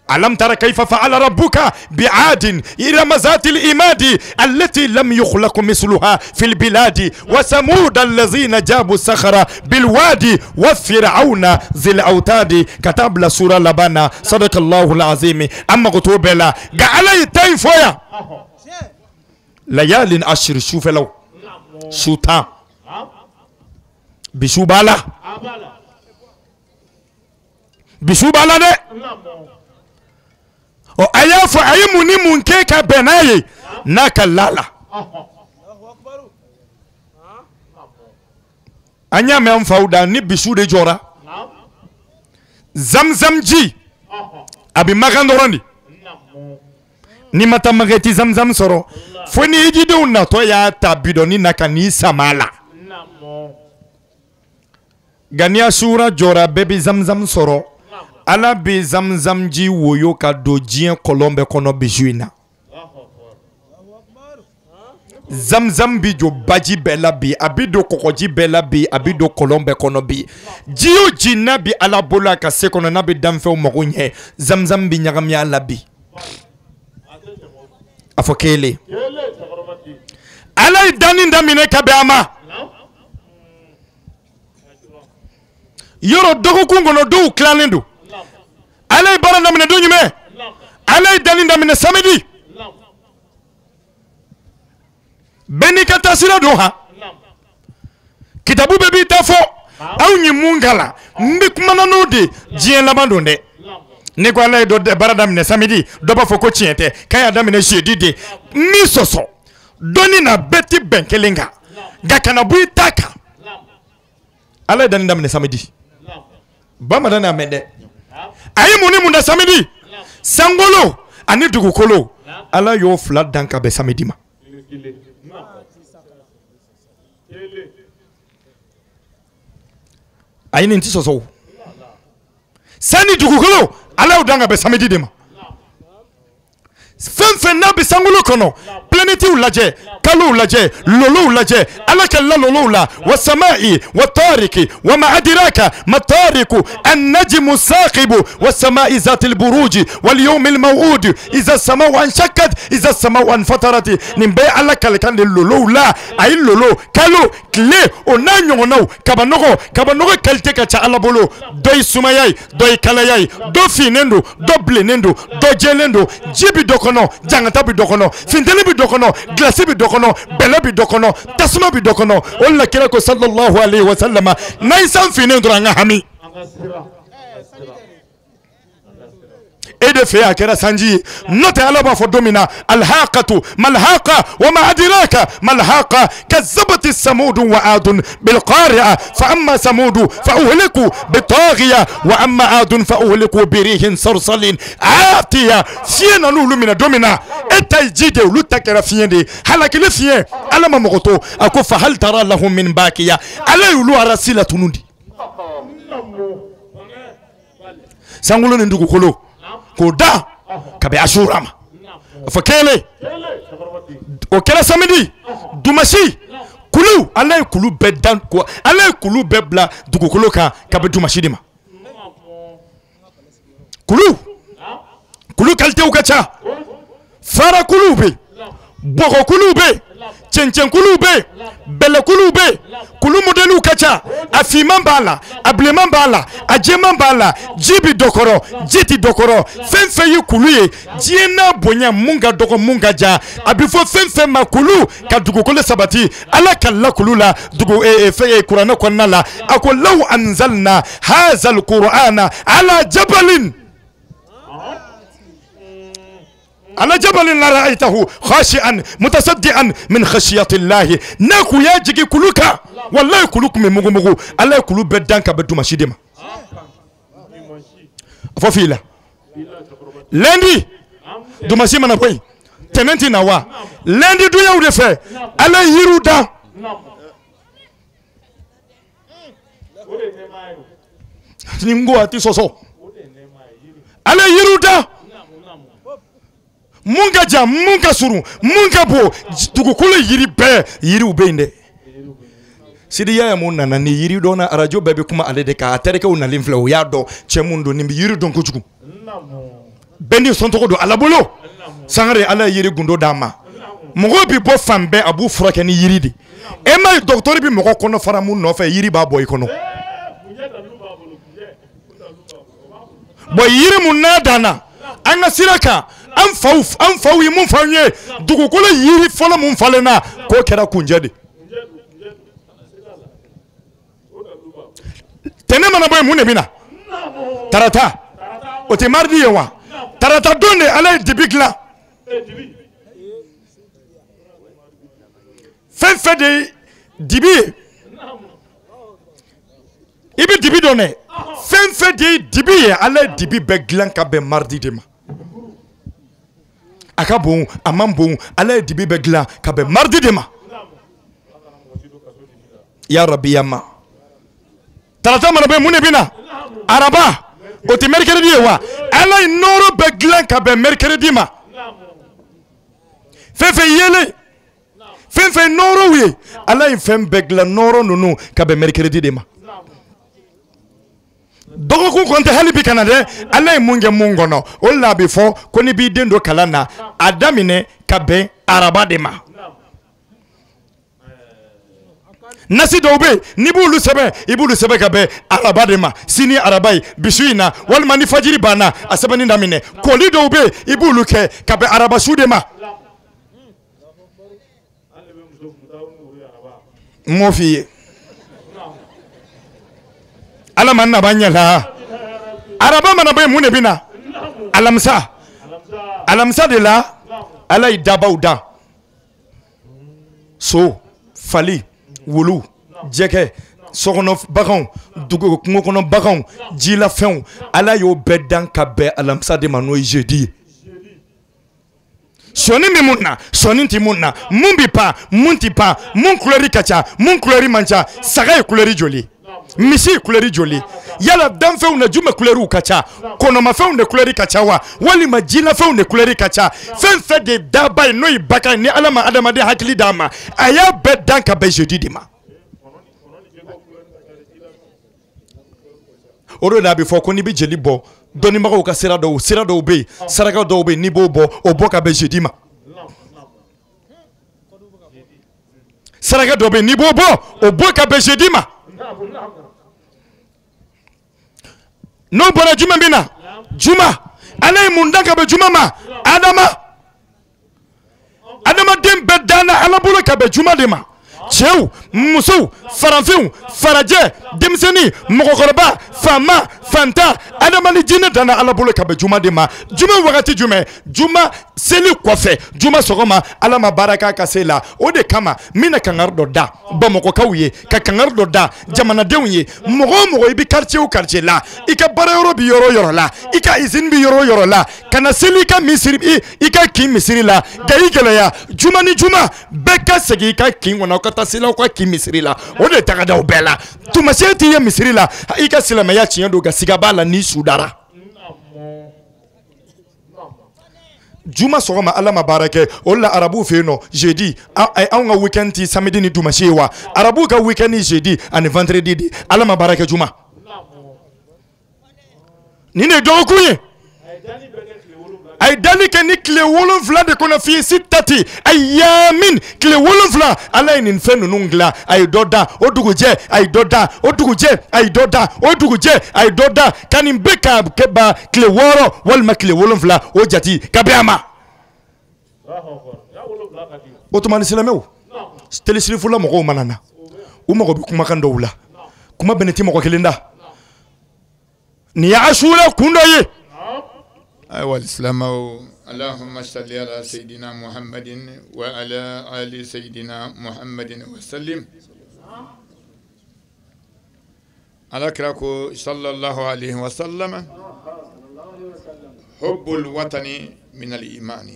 ألم تر كيف فعل ربك بعاد إرم ذات الإماد التي لم يخلق مثلها في البلاد وثمود الذين جابوا الصخر بالوادي وفرعون ذي الأوتاد. كتاب سورة لبانا. صدق الله العظيم. أما قطوبلا قال تيفويا ليال عشر شوف لو شوتا بشوبالا بشوبالا o a y'a fɔ a ye mun ni mun kɛ ka bɛn n'a ye n'a ka la la. An y'a mɛn an faw da ni bisu de jɔra zamzam ji a bɛ makan dɔrɔn de, n'i ma taa Makan i tɛ zamzam sɔrɔ fo ni hijidenw natɔ y'a ta bidɔnni na ka n'i sama a la. Nka ni Ashura jɔra bɛɛ bɛ zamzam sɔrɔ. Ala bɛ zamzam ji woyo ka don diɲɛ kɔlɔn bɛɛ kɔnɔ bisu in na. Zamzam bi jɔ baji bɛɛ la bi, a bi don kɔgɔji bɛɛ la bi, a bi don kɔlɔn bɛɛ kɔnɔ bi. Ji o ji n'a bi Ala bolo a ka se kɔnɔ, n'a bɛ danfɛnw mago ɲɛ, zamzam bi ɲagami a la bi. A fɔ kelen. Ala ye danni daminɛ ka bɛn a ma. Yɔrɔ dɔgɔkun kɔnɔ dɔw tilalen don. Ala ye baara daminɛ don jumɛn? Ala ye danni daminɛ samedi. Bɛɛ n'i ka taasira don han. Kitabu bɛɛ b'i ta fɔ. Aw ye mun kalan? N bɛ kuma n'o de diɲɛ laban don dɛ. Ne ko Ala ye dɔ baara daminɛ samedi, dɔ b'a fɔ ko tiɲɛ tɛ, k'a y'a daminɛ jeudi de. N b'i sɔsɔ. Dɔnni na bɛɛ tɛ bɛn kelen kan. Nka kana bɔ i ta kan. Ala ye danni daminɛ samedi. Bamanan y'a mɛn dɛ. A ye mun ni mun da samedi? Sankolo ani dugukolo. Ala y'o fila dan ka bɛn samedi ma. A ye nin ti sɔsɔ o. San ni dugukolo, Ala y'o dan ka bɛn samedi de ma. Fɛn fɛn n'a bɛ sankolo kɔnɔ, planètes lajɛ, kalow lajɛ, lolow lajɛ, Ala ka lalolow la, wa samai wa tariki wa ma adraka ma tariku an-najmu saqibu wa samai zatil buruji wal yawmil maw'ud iza samau anshakkat iza samau anfatarat. Nin bɛɛ Ala kalekan de lolow la. A ye lolo, kalo, tile, o n'a ɲɔgɔnnaw, kabanɔgɔ, kabanɔgɔ qualité ka ca Ala bolo. Dɔ ye sumaya ye, dɔ ye kalaya ye, dɔ finnen don, dɔ bilennen don, dɔ jɛlen don, ji bi dɔ kɔnɔ, jangata bi dɔ kɔnɔ, funteni bi dɔ kɔnɔ, glace bi dɔ kɔnɔ, bɛlɛ bi dɔ kɔnɔ, tasuma bi dɔ kɔnɔ. O de la kira ko sallallahu alayhi wa sallam, n'a ye san finnen dɔrɔn an ka hami. E de fɛ a kɛra sanji ye. N'o tɛ Ala b'a fɔ don min na, alhaqatu malhaqa wa ma adraka malhaqa kazzabati samudu wa adun bilqari'a fa amma samudu fa uhliku bitaghiya wa amma adun fa uhliku birihin sarsalin atiya. Fiɲɛ nan'olu minɛ don min na, e ta ye ji de ye, olu ta kɛra fiɲɛ de ye. Halakili fiɲɛ, Ala ma mɔgɔ to. A ko fa hal tara lahum min bakiya. Ala y'olu arasi latunu de. Sankolo ni dugukolo k'o da ka bɛn Asura ma. A fɔ kelen. O kɛra samedi, dumasi, kulu, Ala ye kulu bɛɛ dan, Ala ye kulu bɛɛ bila dugukolo kan ka bɛn dumasi de ma. Kulu, kulu qualitéw ka ca. Fara kuluw bɛ yen, bɔgɔ kuluw bɛ yen, cɛncɛn kuluw bɛ yen, bɛlɛ kuluw bɛ yen, kulu modèlew ka ca. A finman b'a la, a bilenman b'a la, a jɛman b'a la, ji bi dɔ kɔrɔ, ji ti dɔ kɔrɔ. Fɛn fɛn ye kulu ye, diɲɛ n'a bonya, mun ka dɔgɔ, mun ka jan, a bɛ fɔ fɛn fɛn ma kulu ka dugukolo sabati. Ala ka la kulu la dugu fɛn kuranɛ kɔnɔna la, a ko law anzalna hazal qur'ana ala jabalin على جبل لرأيته خاشعا متصدعا من خشية الله. ناكو يا جيجي كلوكا والله كلوك من مغو مغو. الله كلو بدانك بدو ماشي ديما فوفيلا lundi dumasi mana boy tenenti na wa lundi du yaw de fe ala yiruda ni ngo ati soso ala yiruda mun ka jan, mun ka surun, mun ka bon, dugukolo yiri bɛɛ yiriw bɛ yen dɛ. Sidi Yaya mun nana ni yiri dɔn na, arajo bɛɛ bɛ kuma ale de kan. A terikɛw nalen filɛ, o y'a dɔn cɛ mun don, nin bɛ yiri dɔn kojugu. Bɛɛ n'i sɔncogo don Ala bolo. Sangare Ala ye yiri gundo d'a ma. Mɔgɔw bɛ bɔ fan bɛɛ, a b'u furakɛ ni yiri de. E m'a ye dɔgɔtɔrɔ bɛ mɔgɔ kɔnɔ fara mun nɔfɛ, yiri b'a bɔ i kɔnɔ. Bon yiri mun n'a danna an ka sira kan, an faw ye mun f'anw ye, dugukolo yiri fɔlɔ mun falenna k'o kɛra kunjɛ de. Tɛnɛ mana bɔ yen, mun de bɛ na? Tarata. O tɛ mardi ye wa? Tarata don de Ala ye dibi dilan. Fɛn fɛn de ye dibi ye, i bɛ dibi dɔn dɛ. Fɛn fɛn de ye dibi ye, Ala ye dibi bɛɛ dilan ka bɛn mardi de ma. A ka bon, a man bon, Ala ye dibi bɛɛ dilan ka bɛn mardi de ma. Ya Rabbi ya ma. Tarata mana bɛ mun de bɛ na? Araba. O tɛ mercredi ye wa? Ala ye nɔɔrɔ bɛɛ dilan ka bɛn mercredi ma. Fɛn fɛn yelen, fɛn nɔɔrɔw ye Ala ye fɛn bɛɛ dilan nɔɔrɔ ninnu ka bɛn mercredi de ma. Dɔgɔkun kɔn tɛ hali bi ka na dɛ Ala ye mun kɛ mun kɔnɔ o de la a bɛ fɔ ko n'i b'i den don kalan na a daminɛ ka bɛn araba de ma. Nasi dɔw bɛ yen n'i b'olu sɛbɛn i b'olu sɛbɛn ka bɛn araba de ma sini araba ye bisu in na walima ni fajiri banna a sɛbɛnni daminɛ koli dɔw bɛ yen i b'olu kɛ ka bɛn araba su de ma. N m'o f'i ye Ala ma naba ɲɛ la araba mana bɔ yen mun de bɛ na alamisa alamisa de la Ala ye dabaw dan so fali wulu jɛgɛ sokɔnɔ baganw dugu kungo kɔnɔ baganw jilafɛnw Ala y'o bɛɛ dan ka bɛn alamisa de ma n'o ye jeudi ye. Sɔnni bɛ mun na sɔnni tɛ mun na mun bɛ pan mun tɛ pan mun kulɛri ka ca mun kulɛri man ca saga ye kulɛri joli misi ye kulɛri joli yala danfɛnw na jumɛn kulɛriw ka ca kɔnɔmafɛnw de kulɛri ka ca wa walima jilafɛnw de kulɛri ka ca fɛn fɛn de daba ye n'o ye bagan ye ni Ala ma adamaden hakili d'a ma a y'a bɛɛ dan ka bɛn jeudi de ma. O de la a bɛ fɔ ko n'i bɛ jeli bɔ dɔnnibagaw ka sira dɔw bɛ yen saraka dɔw bɛ yen n'i b'o bɔ o bɔ ka bɛn jeudi ma. Saraka dɔw bɛ yen n'i b'o bɔ o bɔ ka bɛn jeudi ma. N'o bɔra jumɛn bɛ na juma Ala ye mun dan ka bɛn juma ma Adama adamaden bɛɛ danna Ala bolo ka bɛn juma de ma. Cɛw musow farafinw farajɛ denmisɛnnin mɔgɔkɔrɔba faama fantan adama ni jinɛ danna Ala bolo ka bɛn juma de ma. Juma wagati jumɛn juma seli kɔfɛ juma sɔgɔma Ala ma baara k'a ka se la o de kama n bɛna kangari dɔ da Bamakɔkaw ye ka kangari dɔ da jamanadenw ye mɔgɔ o mɔgɔ i bɛ quartier o quartier la i ka baarayɔrɔ bɛ yɔrɔ o yɔrɔ la i ka usine bɛ yɔrɔ o yɔrɔ la ka na seli i ka misiri i ka kin misiri la ka i gɛlɛya juma ni juma bɛɛ ka segin i ka kin kɔnɔ ka taa seli aw ka kin misiri la o de taga da o bɛɛ la taamasiyɛn t'i ye misiri la i ka silamɛya tiɲɛ don ka siga b'a la n'i su dara. Juma sɔgɔma Ala ma baara kɛ o de la arabuw fɛ yen nɔ jeudi anw ka weekend ti samedi ni dimanche ye wa arabuw ka weekend ni jeudi ani vendredi de Ala ma baara kɛ juma. Nin de ye dɔgɔkun ye. A ye dali kɛ ni tile 7 de kɔnɔ fi sittati ayamin tile 7 Ala ye nin fɛn ninnu dilan a ye dɔ da o dugujɛ a ye dɔ da o dugujɛ a ye dɔ da o dugujɛ a ye dɔ da ka nin bɛɛ ka kɛ ba tile 6 walima tile 7 o jate ka bɛn a ma. O tuma ni silamɛw telisirifula mɔgɔw mana na u mago bɛ kumakan dɔw la kuma bɛnnen tɛ mɔgɔ kelen da nin ye Asura kun dɔ ye. أيها الإسلام اللهم صل على سيدنا محمد وعلى آل سيدنا محمد وسلم على كراكو صلى الله عليه وسلم حب الوطن من الإيمان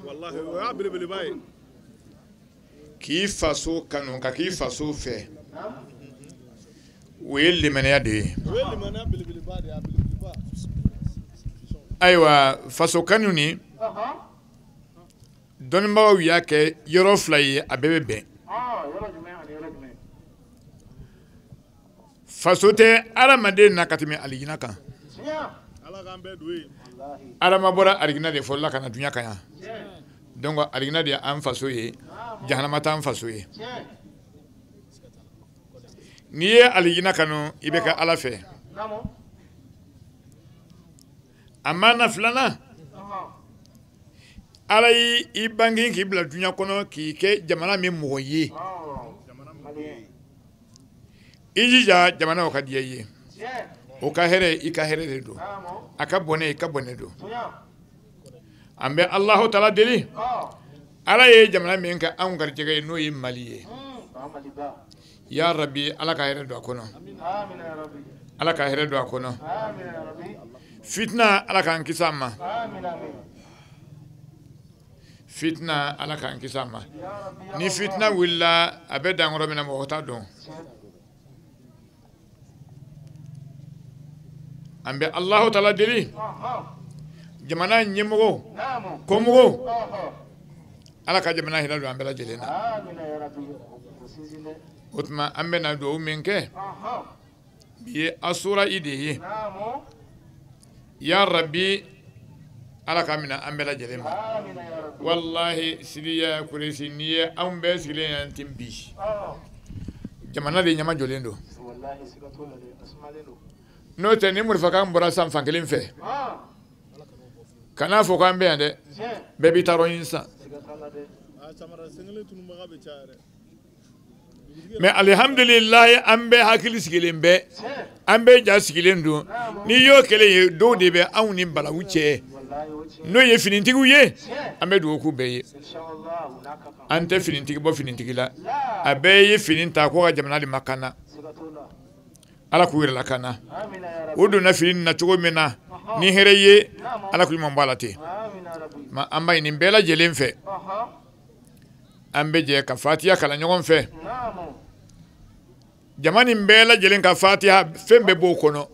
والله كيف سو كانوا كيف سو في ويلي من يدي ayiwa faso kanu ni dɔnnibagaw y'a kɛ yɔrɔ fila ye a bɛɛ bɛ bɛn faso tɛ hadamaden na ka tɛmɛ alijina kan Adama bɔra alijina de fɔlɔ la ka na dunya kan yan donc alijina de y'an faso ye jahanama t'an faso ye n'i ye alijina kanu i bɛ kɛ Ala fɛ. A maana filanan Ala y'i bange k'i bila dunya kɔnɔ k'i kɛ jamana min mɔgɔ ye i jija jamana o ka diya i ye o ka hɛrɛ i ka hɛrɛ de don a ka bɔnɛ i ka bɔnɛ don an bɛ Alahu taala deli Ala ye jamana min kɛ anw garijɛgɛ ye n'o ye Mali ye ya Rabi Ala ka hɛrɛ don a kɔnɔ Ala ka hɛrɛ don a kɔnɔ fitina Ala k'an kisi a ma fitina Ala k'an kisi a ma ni fitina wulila a bɛ dan yɔrɔ min na mɔgɔ t'a dɔn an bɛ Alahu taala deli jamana ɲɛmɔgɔw kɔmɔgɔw Ala ka jamana hinɛ don an bɛɛ lajɛlen na. O tuma an bɛna dugawu min kɛ bi ye asura i de ye. Ya Rabbi ala ka minɛ an bɛɛ lajɛlen ma. Walahi Sidiya Kuresi n'i ye anw bɛɛ sigilen yan ten bi jamana de ɲama jɔlen don. N'o tɛ ni marifakan bɔra san fan kelen fɛ kan'a fɔ k'an bɛ yan dɛ, bɛɛ b'i ta yɔrɔ ɲini sisan. Mais alihamdulilayi an bɛɛ hakili sigilen bɛ, an bɛɛ ja sigilen don. N'i y'o kɛlen ye dɔw de bɛ anw ni balawu cɛ, n'o ye finitigiw ye, an bɛ dugawu k'u bɛɛ ye. An tɛ finitigi bɔ finitigi la, a bɛɛ ye fini ta ko ka jamana de makana. Ala k'u yɛrɛ lakana. O donna fini na cogo min na ni hɛrɛ ye, ala k'u ɲuman bɔ a la ten. Ma an b'a ɲini bɛɛ lajɛlen fɛ, an bɛ jɛ ka fatiya kalan ɲɔgɔn fɛ. Jama nin bɛɛ lajɛlen ka fatiya fɛn bɛɛ b'o kɔnɔ.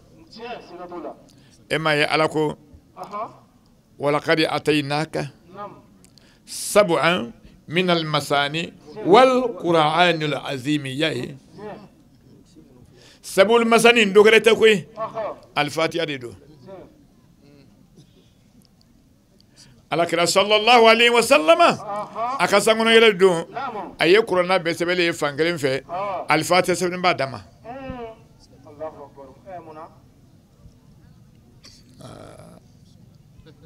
E m'a ye ala ko walakadi atainaka sab'an min almasani wal qur'anil azimi. Ya ye sabul masani dɔ wɛrɛ tɛ koyi, alifatiya de don. Alakira sallallahu alaihi wa sallama a ka sankɔnɔ yɛlɛ don, a ye kuranna bɛɛ sɛbɛnlen ye fan kelen fɛ, alifatiya sɛbɛnnen b'a dama.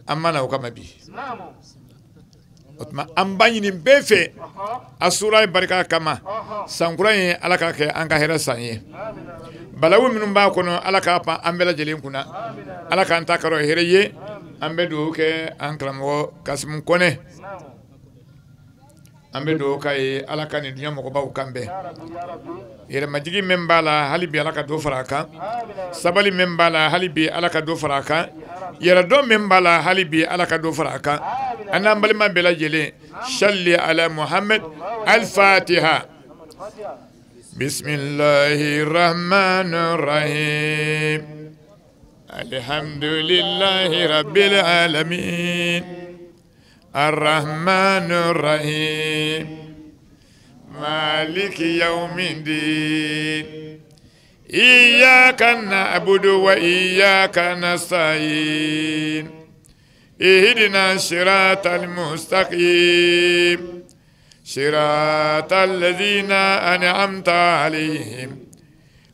An ma na o kama bi. O tuma an b'a ɲini bɛɛ fɛ asura barika kama, sankura in ala k'a kɛ an ka hɛrɛ san ye. Balawu minnu b'a kɔnɔ ala k'a pan an bɛɛ lajɛlen kunna, ala k'an ta kɛra hɛrɛ ye. An bɛ dugawu kɛ an karamɔgɔ Kasimu Kɔnɛ, an bɛ dugawu k'a ye ala ka nin diɲɛ mɔgɔbaw kan bɛn. Yɛrɛmajigin min b'a la hali bi ala ka dɔ fara a kan, sabali min b'a la hali bi ala ka dɔ fara a kan, yɛrɛdɔn min b'a la hali bi ala ka dɔ fara a kan. An n'an balima bɛɛ lajɛlen, salli ala Muhammad al-Fatiha. Bismillahi rahmani rahim. Alhamdulillahi rabbil alamin. Arrahmani rahim. Maliki yawmiddin. Iyyaka na'budu wa iyyaka nasta'in. Ihdina siratal mustaqim. Siratal ladzina an'amta alaihim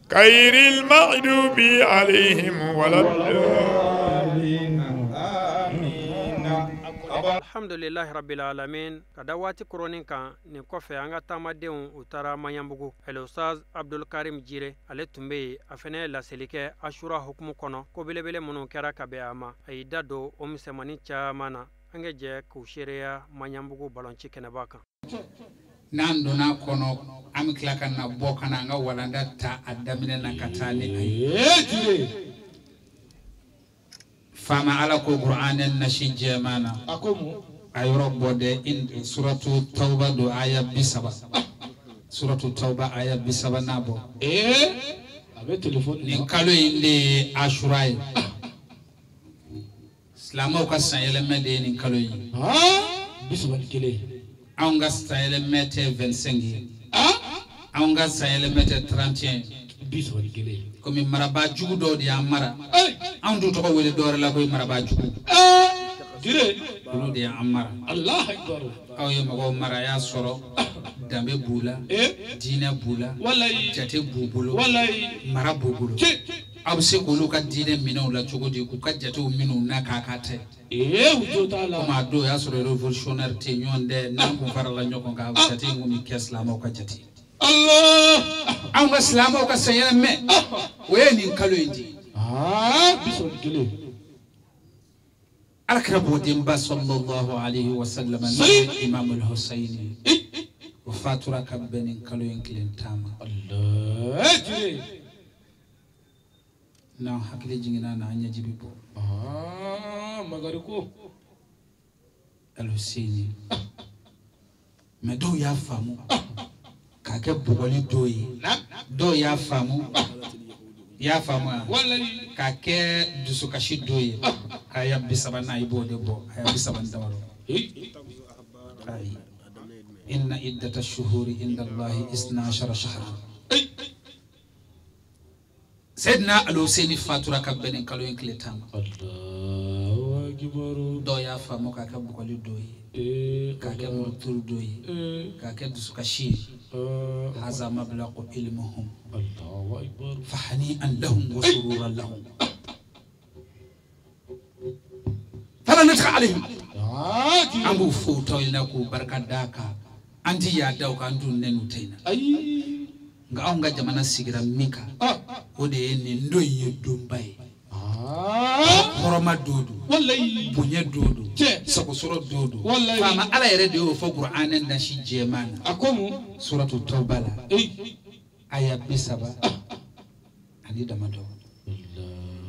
ghayril maghdubi alaihim waladdallin. Alhamdulillahi rabbil alamin. Ka da waati koronin kan nin kɔfɛ an ka taamadenw u taara Maɲanbugu. Al-Ustaz Abdul Karim Jire ale tun bɛ yen, a fana ye laseli kɛ Ashura hukumu kɔnɔ, ko belebele minnu kɛra ka bɛn a ma. A y'i da don o misɛnmanin caman na. An ka jɛ k'u seereya Maɲanbugu balonci kɛnɛba kan. N'an donna kɔnɔ an bɛ tila ka na bɔ ka na an ka walanda ta a daminɛ na ka taa ni a ye. Faama ala ko Qur'anɛ nasi jɛman na a yɔrɔ bɔ dɛ, suratu Tawba don aya 30, suratu Tawba aya 30 n'a bɔ. Nin kalo in de ye Ashura ye, silamɛw ka sanyɛlɛmɛ de ye nin kalo in ye. Anw ka sanyɛlɛmɛ tɛ 25 ye, anw ka sanyɛlɛmɛ tɛ 31 ye. Komi marabaa jugu dɔw de y'an mara, anw t'u tɔgɔ wele dɔwɛrɛ la ko marabaa jugu, olu de y'an mara. Aw ye mɔgɔw mara, a y'a sɔrɔ danbe b'u la, diinɛ b'u la, jate b'u bolo, mara b'u bolo. Aw bɛ se k'olu ka diinɛ minɛ u la cogo di, k'u ka jatew minɛ u na k'a k'a ta ye. Komi a don o y'a sɔrɔ révolutionnaire tɛ ɲɔgɔn dɛ, n'an kun farala ɲɔgɔn kan jate in kun bɛ kɛ silamɛw ka jate ye. Anw ka silamɛw ka sanyɛlɛmɛ o ye nin kalo in de ye. Ala kira bɔdenba sallallahu alaihi wa sallam n'o ye Imam al-Hussein o fatura ka bɛn nin kalo in tile 10 ma. N'an hakili jiginna na an ɲɛji bɛ bɔ. Al-Hussein mais dɔw y'a faamu k'a kɛ bugɔli dɔw ye, dɔw y'a faamu i y'a faamu wa, k'a kɛ dusukasi dɔw ye. Aya 30 i b'o de bɔ, aya 30 damadɔ. Ayi. Inna iddata shuhuri inda Allahi 12 shahran. Seydina Al-Husseini fatura ka bɛn nin kalo in tile 10 ma. Dɔw y'a faamu k'a kɛ bugɔli dɔ ye, k'a kɛ muruturu dɔ ye, k'a kɛ dusukasi ye. Haza mablaqu ilmuhum fahani'an lahum wa sururan lahum. Fala natqa alayhim. An b'u fo u tɔw ɲɛna k'u barika d'a kan. An ti yaada u kan, an dun nɛni u tɛ ɲɛna. Nka anw ka jamana sigira min kan, o de ye nin don in ye donba ye. Hɔrɔma don don, bonya don don, sagosɔrɔ don don. Faama Ala yɛrɛ de y'o fɔ Kuranɛ nasi jɛman na. Suratu Tawba la, aya 30 ani damadɔ.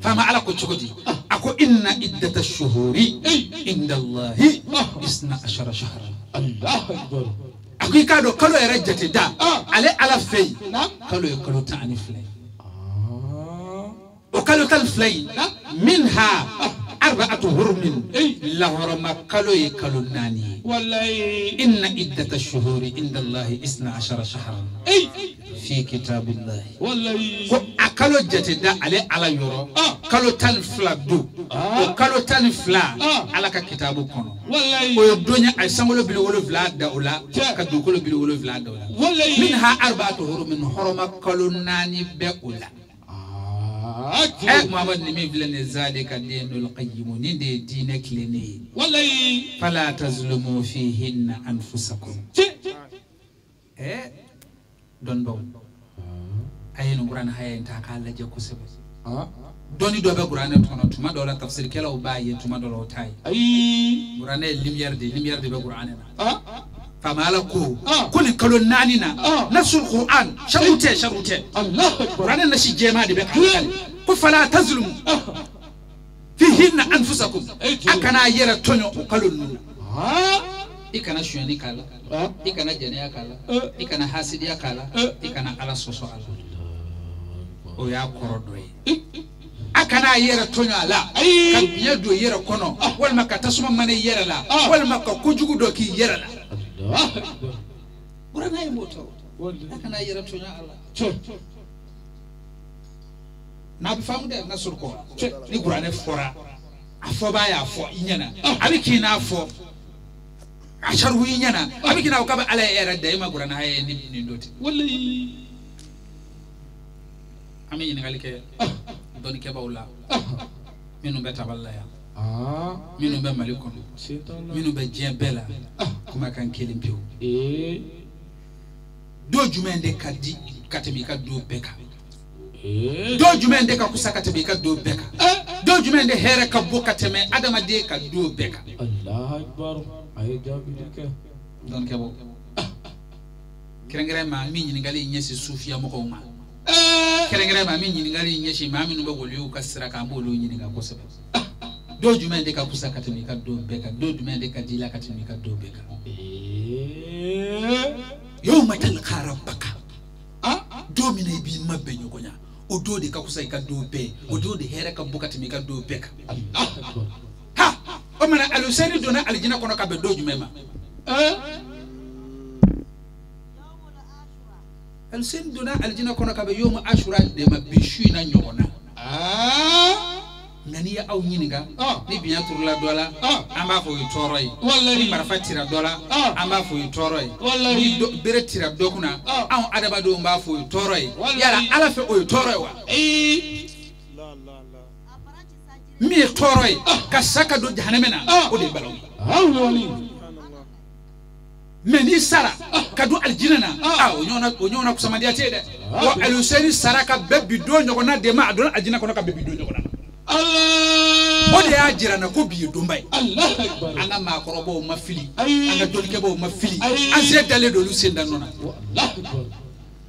Faama Ala ko cogo di? A ko inna iddata shuhuri inda Allahi 12 shahran. A ko i k'a dɔn kalo yɛrɛ jate da ale Ala fɛ yen, kalo ye kalo 12 ye. O kalo 12 in, minha arba'atu hurumin, lahɔrɔma kalo ye kalo 4 ye. Inna iddata shuhuri inda Allahi 12 shahran fi kitabillahi. Ko a kalo jate da ale Ala yɔrɔ, kalo 12 don. O kalo 12 Ala ka kitabu kɔnɔ. O ye don ye, a ye sankolo bili 7 da o la, ka dugukolo bili 7 da o la. Minha arba'atu hurumin, hɔrɔma kalo 4 bɛ o la. Muhammad ni min filɛ nin ye, zalika dinul qayyim, nin de ye diinɛ tilennen ye. Fala tazlumu fihinna anfusakum. Dɔnnibaw, a ye nin kuranɛ haya in ta k'a lajɛ kosɛbɛ. Dɔnni dɔ bɛ kuranɛ kɔnɔ, tuma dɔw la tafsirikɛlaw b'a ye, tuma dɔw la o t'a ye. Kuranɛ ye lumière de ye, lumière de bɛ kuranɛ na. Faama Ala ko ko nin kalo 4 na, nasul Qur'an, sharu tɛ, sharu tɛ. Kuranɛ nasi jɛman de bɛ k'a lakale. Ko fala tazlumu fihinna anfusakum. A kana a yɛrɛ tɔɲɔ o kalo ninnu na. I kana sonyani k'a la, i kana jɛnɛya k'a la, i kana hasidiya k'a la, i kana Ala sɔsɔ a la. O y'a kɔrɔ dɔ ye. A kana a yɛrɛ tɔɲɔ a la, ka biɲɛ don i yɛrɛ kɔnɔ, walima ka tasuma mana i yɛrɛ la, walima ka kojugu dɔ k'i yɛrɛ la. Kuranɛ ye m'o tɔ. A kana a yɛrɛ tɔɲɔ a la. N'a bɛ faamu dɛ, n'a sɔrɔ kɔ ni kuranɛ fɔra, a fɔbaa y'a fɔ i ɲɛna, a bɛ k'i n'a fɔ a sarihu i ɲɛna, a bɛ k'i n'a fɔ k'a bɛ Ala yɛrɛ da, e ma kuranɛ haya ye ni nin dɔ tɛ. An bɛ ɲininkali kɛ dɔnnikɛbaaw la, minnu bɛ tabali la yan, minnu bɛ Mali kɔnɔ, minnu bɛ diɲɛ bɛɛ la, kumakan kelen pewu. Don jumɛn de ka di ka tɛmɛ i ka don bɛɛ kan? Don jumɛn de ka kusa ka tɛmɛ i ka don bɛɛ kan? Don jumɛn de hɛrɛ ka bon ka tɛmɛ adamaden ka don bɛɛ kan? Dɔnnikɛbaaw, kɛrɛnkɛrɛn ma, an bɛ ɲininkali in ɲɛsin sufiya mɔgɔw ma. Kɛrɛnkɛrɛn ma, an bɛ ɲininkali in ɲɛsin maa minnu bɛ waliw ka sira kan, an b'olu ɲininka kosɛbɛ. Don jumɛn de ka kusa ka tɛmɛ i ka don bɛɛ kan? Don jumɛn de ka di i la ka tɛmɛ i ka don bɛɛ kan? Yawma talqa rabbaka. Don min na i b'i mabɛn ɲɔgɔn ya, o don de ka kusa i ka don bɛɛ ye, o don de hɛrɛ ka bon ka tɛmɛ i ka don bɛɛ kan. Ha, o mana Aluseni donna alijinɛ kɔnɔ ka bɛn don jumɛn ma? Aluseni donna alijinɛ kɔnɔ ka bɛn yomu ashura de ma, bi su in na ɲɔgɔn na. Nka n'i ye aw ɲininka, ni biɲɛ turula dɔ la, an b'a fɔ o ye tɔɔrɔ ye. Ni marifa cira dɔ la, an b'a fɔ o ye tɔɔrɔ ye. Ni bere cira dɔ kunna, anw adamadenw b'a fɔ o ye tɔɔrɔ ye. Yala Ala fɛ o ye tɔɔrɔ ye wa? Min ye tɔɔrɔ ye, ka sa ka don jahanamɛ na, o de ye balawu ye. Mɛ n'i sara ka don alijinɛ na, o ɲɔgɔnna kusamandiya tɛ yen dɛ. Wa Aluseni sara ka bɛn bi don ɲɔgɔnna de ma, a donna alijinɛ kɔnɔ ka bɛn bi don ɲɔgɔnna ma. O de y'a jira n na ko bi ye donba ye. An ka maakɔrɔbaw ma fili, an ka dɔnnikɛbaaw ma fili, an sen dalen don olu sen da nɔ na.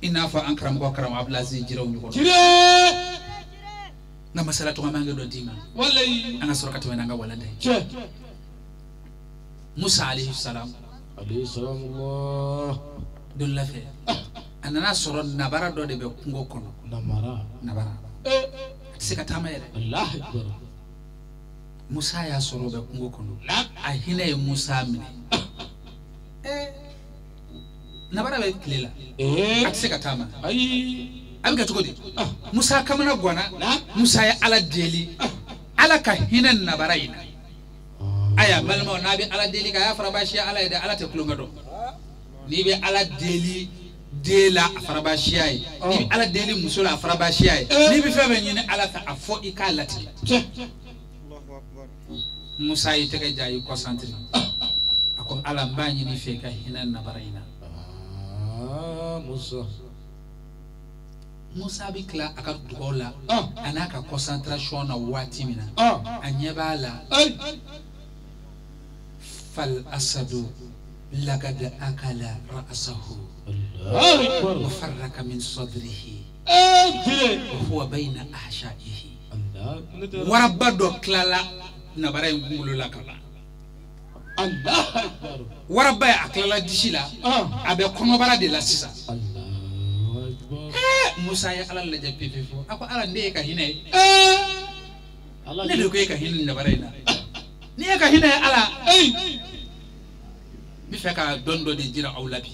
I n'a fɔ an karamɔgɔ karamɔgɔ Abdulaziz Jiraw ɲɔgɔn. N ka masala tɔgɔ man kɛ dɔ d'i ma. An ka sɔrɔ ka tɛmɛ n'an ka walanda ye. Musa alayhi salam. Don la fɛ, a nana sɔrɔ nabara dɔ de bɛ kungo kɔnɔ. Nabara. A tɛ se ka taama yɛrɛ. Musa y'a sɔrɔ o bɛ kungo kɔnɔ. A hinɛ ye Musa minɛ. Nabara bɛ tile la a tɛ se ka taama a bɛ kɛ cogo di Musa kamana ganna Musa ye Ala deli Ala ka hinɛ nabara in na aya balimaw n'a bɛ Ala deli ka y'a fara baasiya Ala ye dɛ Ala tɛ tulonkɛ dɔn n'i bɛ Ala deli den la a fara baasiya ye n'i bɛ Ala deli muso la a fara baasiya ye n'i bɛ fɛn fɛn ɲini Ala fɛ a fɔ i k'a latigɛ Musa y'i tɛgɛ ja a y'i concentré a ko Ala n b'a ɲini i fɛ i ka hinɛ nabara in na Musa bɛ tila a ka dugaw la a n'a ka concentration na waati min na a ɲɛ b'a la fal asadu lagad akala ra'sahu wa farraka min sadrihi wa huwa bayna ahsha'ihi waraba dɔ tilala nabara in kunkolo la ka ban waraba ye a tilala disi la a bɛ kɔnɔbara de la sisan Musa ye Ala lajɛ pepewu a ko Ala ne ye ka hinɛ ye ne de ko e ka hinɛ nabara in na n'i ye ka hinɛ ye Ala n bɛ fɛ ka dɔn dɔ de jira aw la bi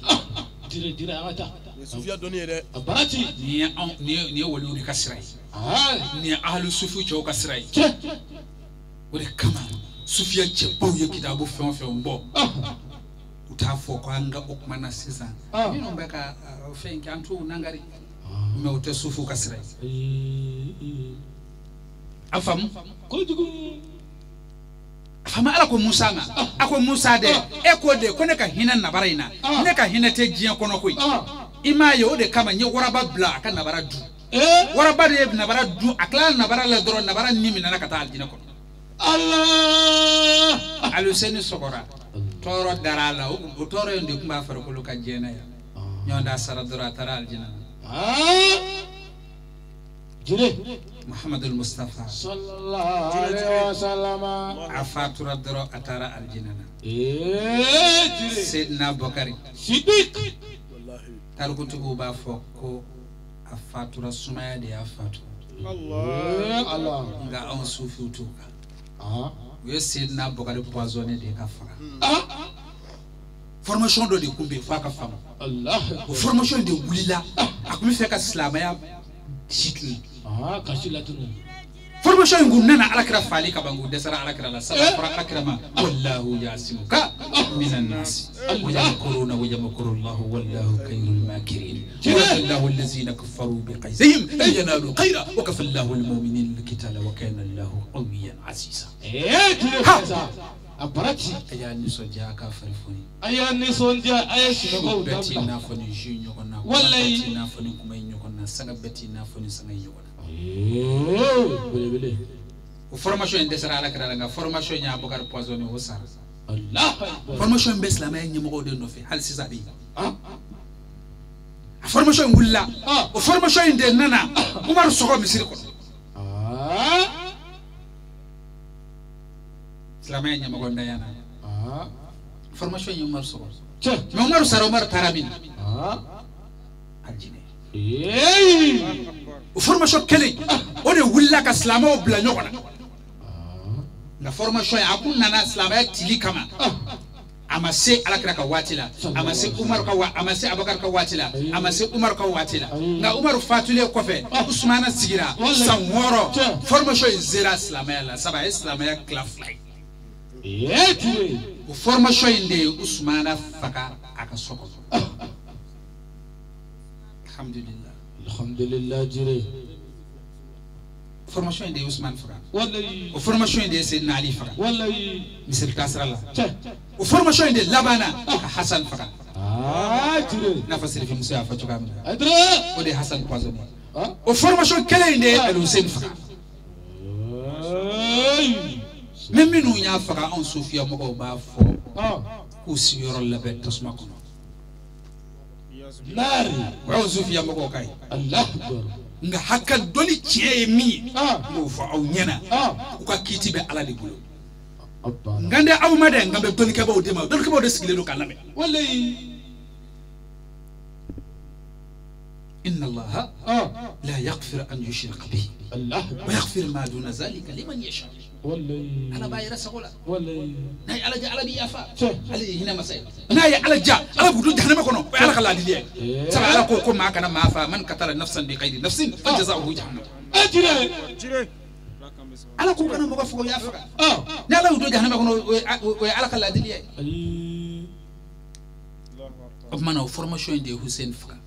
nin ye waliw de ka sira ye nin ye ahlu sufu cɛw ka sira ye o de kama sufiya cɛbaw ye kitabu fɛn o fɛn bɔ u t'a fɔ ko an ka o kuma na sisan minnu bɛ ka fɛn kɛ an t'u nangari mɛ o tɛ sufu ka sira ye a faamu a faamu Ala ko Musa ma a ko Musa dɛ e ko de ko ne ka hinɛ nabara in na ne ka hinɛ tɛ diɲɛ kɔnɔ koyi i m'a ye o de kama n ye waraba bila a ka nabara dun waraba de ye nabara dun a tilala nabara la dɔrɔn nabara ni minɛna ka taa alijinɛ kɔnɔ Aluseni sɔgɔra tɔɔrɔ dara a la o tɔɔrɔ in de tun b'a farikolo ka diɲɛ na yan ɲɔgɔn da sara dɔrɔn a taara alijinɛ na Muhamadul Mustafa a fatura dɔrɔn a taara alijinɛ na Seydina Bɔkari tarikutigiw b'a fɔ ko a fatura sumaya de y'a fatu nka anw sufiw t'o kan u ye Seydina Bɔkari poisonné de ka faga formation dɔ de tun bɛ yen f'a ka faamu o formation de wulila a tun bɛ fɛ ka silamɛya si tunu formation in kun nana alakira faali ka ban k'u dɛsɛra alakira la sabu a fɔra alakira ma wallahu yasimuka minan nasi wa yamkuruna wa yamkuru Allahu wallahu khayrul makirin wa allazina kafaru bi qaysihim lan yanalu khayra wa kafa Allahu al-mu'minina al-qitala wa kana Allahu qawiyyan aziza a y'a nisɔndiya a ka fari foni a y'a nisɔndiya a ye sunɔgɔw dabila bɛɛ t'i n'a fɔ ni ju ɲɔgɔn na walayi bɛɛ t'i n'a fɔ ni kuma in ɲɔgɔn na sanga bɛɛ t'i n'a fɔ ni sanga in ɲɔgɔn na o formation in dɛsɛra alakira la nka formation in ye Abubakar poisonné o sara formation in bɛ silamɛya ɲɛmɔgɔw de nɔfɛ hali sisan a bɛ yen a formation in wulila o formation in de nana Umaru sɔgɔ misiri kɔnɔ silamɛya ɲɛmɔgɔ ntanya na formation ye Umaru sɔgɔ mɛ Umaru sara Umaru taara min alijinɛ o formation kelen o de wulila ka silamɛw bila ɲɔgɔn na nka formation in a kun nana silamɛya tili kama a ma se alakira ka waati la a ma se Umaru ka a ma se Abubakar ka waati la a ma se Umaru ka waati la nka Umaru fatulen kɔfɛ Usumana sigira san 6 formation in sera silamɛya la sabu a ye silamɛya tila 2 ye o formation in de ye Usumana faga a ka so kɔnɔ alhamdulillah alhamdulillah jire formation in de ye Usumana faga o formation in de ye Seydina Ali faga wallahi misiri taasira la o formation in de labanna ka Hasan faga n'a fɔ Serifimuso y'a fɔ cogoya min na o de ye Hasan poisonné o formation kelen in de ye El Hussein faga ni minnu y'a faga anw sufiya mɔgɔw b'a fɔ k'u sigiyɔrɔ labɛn tasuma kɔnɔ o y'anw sufiya mɔgɔw ka ye nka hakɛ dɔnni tiɲɛ ye min ye n b'o fɔ aw ɲɛna u ka kiiti bɛ Ala de bolo nka n tɛ aw ma dɛ nka n bɛ dɔnnikɛbaaw de ma dɔnnikɛbaaw de sigilen don k'a lamɛn inna Allaha la yaghfiru an yushraka bihi wa yaghfiru ma duna zalika liman yasha. Ala b'a yɛrɛ sago la n'a ye Ala ja Ala b'i yafa ale ye hinɛ masa ye n'a ye Ala ja Ala b'u don jahanama kɔnɔ o ye Ala ka laadiliya ye sabu Ala ko ko maa kana maa fa man katala nafsan bi ghayri nafsin fa jazaohu jahannam Ala ko kana mɔgɔ faga o y'a faga ni Ala y'u don jahanama kɔnɔ o ye Ala ka laadiliya ye o tuma na o formation in de ye Hussein faga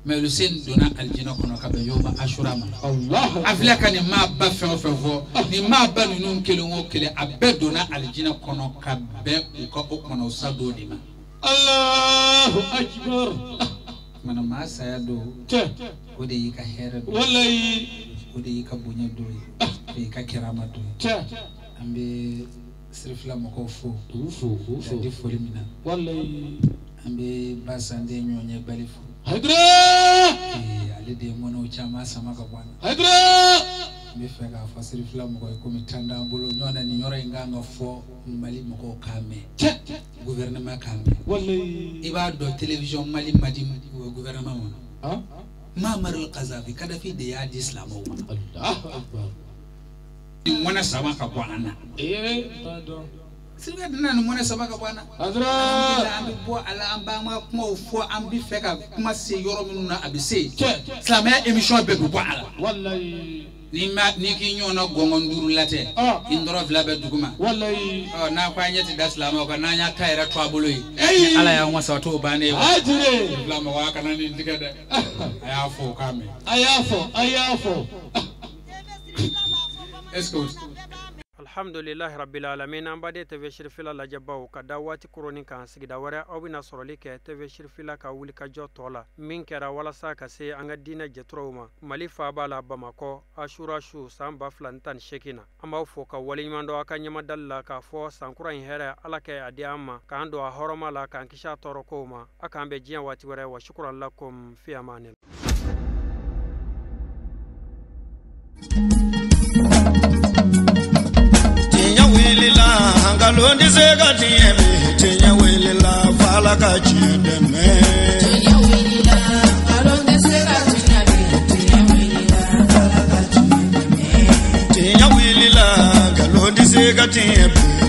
mais Hussein donna alijinɛ kɔnɔ ka bɛn yoma Ashura ma a filɛ ka nin maa ba fɛn o fɛn fɔ nin maa ba ninnu kelen o kelen a bɛɛ donna alijinɛ kɔnɔ ka bɛn u ka o kumana o sa don de ma. Allahu akbar. Kumana maa saya don o de y'i ka hɛrɛ don o de y'i ka bonya don ye o y'i ka karama don ye an bɛ Sirifila mɔgɔw fo k'u di foli min na an bɛ Basanden ɲɔgɔn bali fo. Haidara! Ale de ye mɔnɛw caman sama ka bɔ an na. Haidara! N bɛ fɛ k'a fɔ Sirifila mɔgɔ ye komi tan t'an bolo ɲɔgɔn na nin yɔrɔ in kan ka fɔ Mali mɔgɔw k'a mɛn. Gouvernement k'a mɛn. I b'a dɔn télévision Mali ma di gouvernement ma. Muammar al-Kadhafi Kadhafi de y'a di silamɛw ma. Nin mɔnɛ sama ka bɔ an na. Sirifila donna nin mɔnɛ sama ka bɔ an na. Alhamdulillah an bɛ bɔ a la an b'an ka kumaw fɔ an bɛ fɛ ka kuma se yɔrɔ minnu na a bɛ se yen. Silamɛya émission bɛɛ bɛ bɔ a la. Ni ma n'i k'i ɲɔgɔnna gɔngɔn duuru la tɛ. I nɔrɔ fila bɛ dugu ma. Ɔ n'a ko an ɲɛ tɛ da silamɛw kan n'an y'a ta yɛrɛ to a bolo yen. Ni Ala y'an wasa o t'o bannen ye. Sirifila mɔgɔ a kana nin tigɛ dɛ. A y'a fɔ o k'a mɛn. A y'a fɔ a y'a fɔ. Est-ce que Alhamdulillahi rabbil alamin an baden TV Sirifila lajɛbaw ka da waati kuruni kan sigida wɛrɛ aw bɛna sɔrɔli kɛ TV Sirifila ka wulikajɔ tɔ la min kɛra walasa ka se an ka diinɛ jɛturaw ma Mali faaba la Bamakɔ Ashura su san 2018 na an b'aw fo ka waleɲuman dɔn aw ka ɲɛmadali la k'a fɔ sankura in hɛrɛ Ala kɛ a di an ma k'an don a hɔrɔma la k'an kisi a tɔɔrɔkow ma a k'an bɛn diɲɛ waati wɛrɛ wa shukran lakum fi amani. Nkalon tɛ se ka tiɲɛ bi tiɲɛ wulila f'Ala ka tiɲɛ dɛmɛ. Tiɲɛ wulila nkalon tɛ se ka tiɲɛ bi tiɲɛ wulila f'Ala ka tiɲɛ dɛmɛ. Tiɲɛ wulila nkalon tɛ se ka tiɲɛ bi.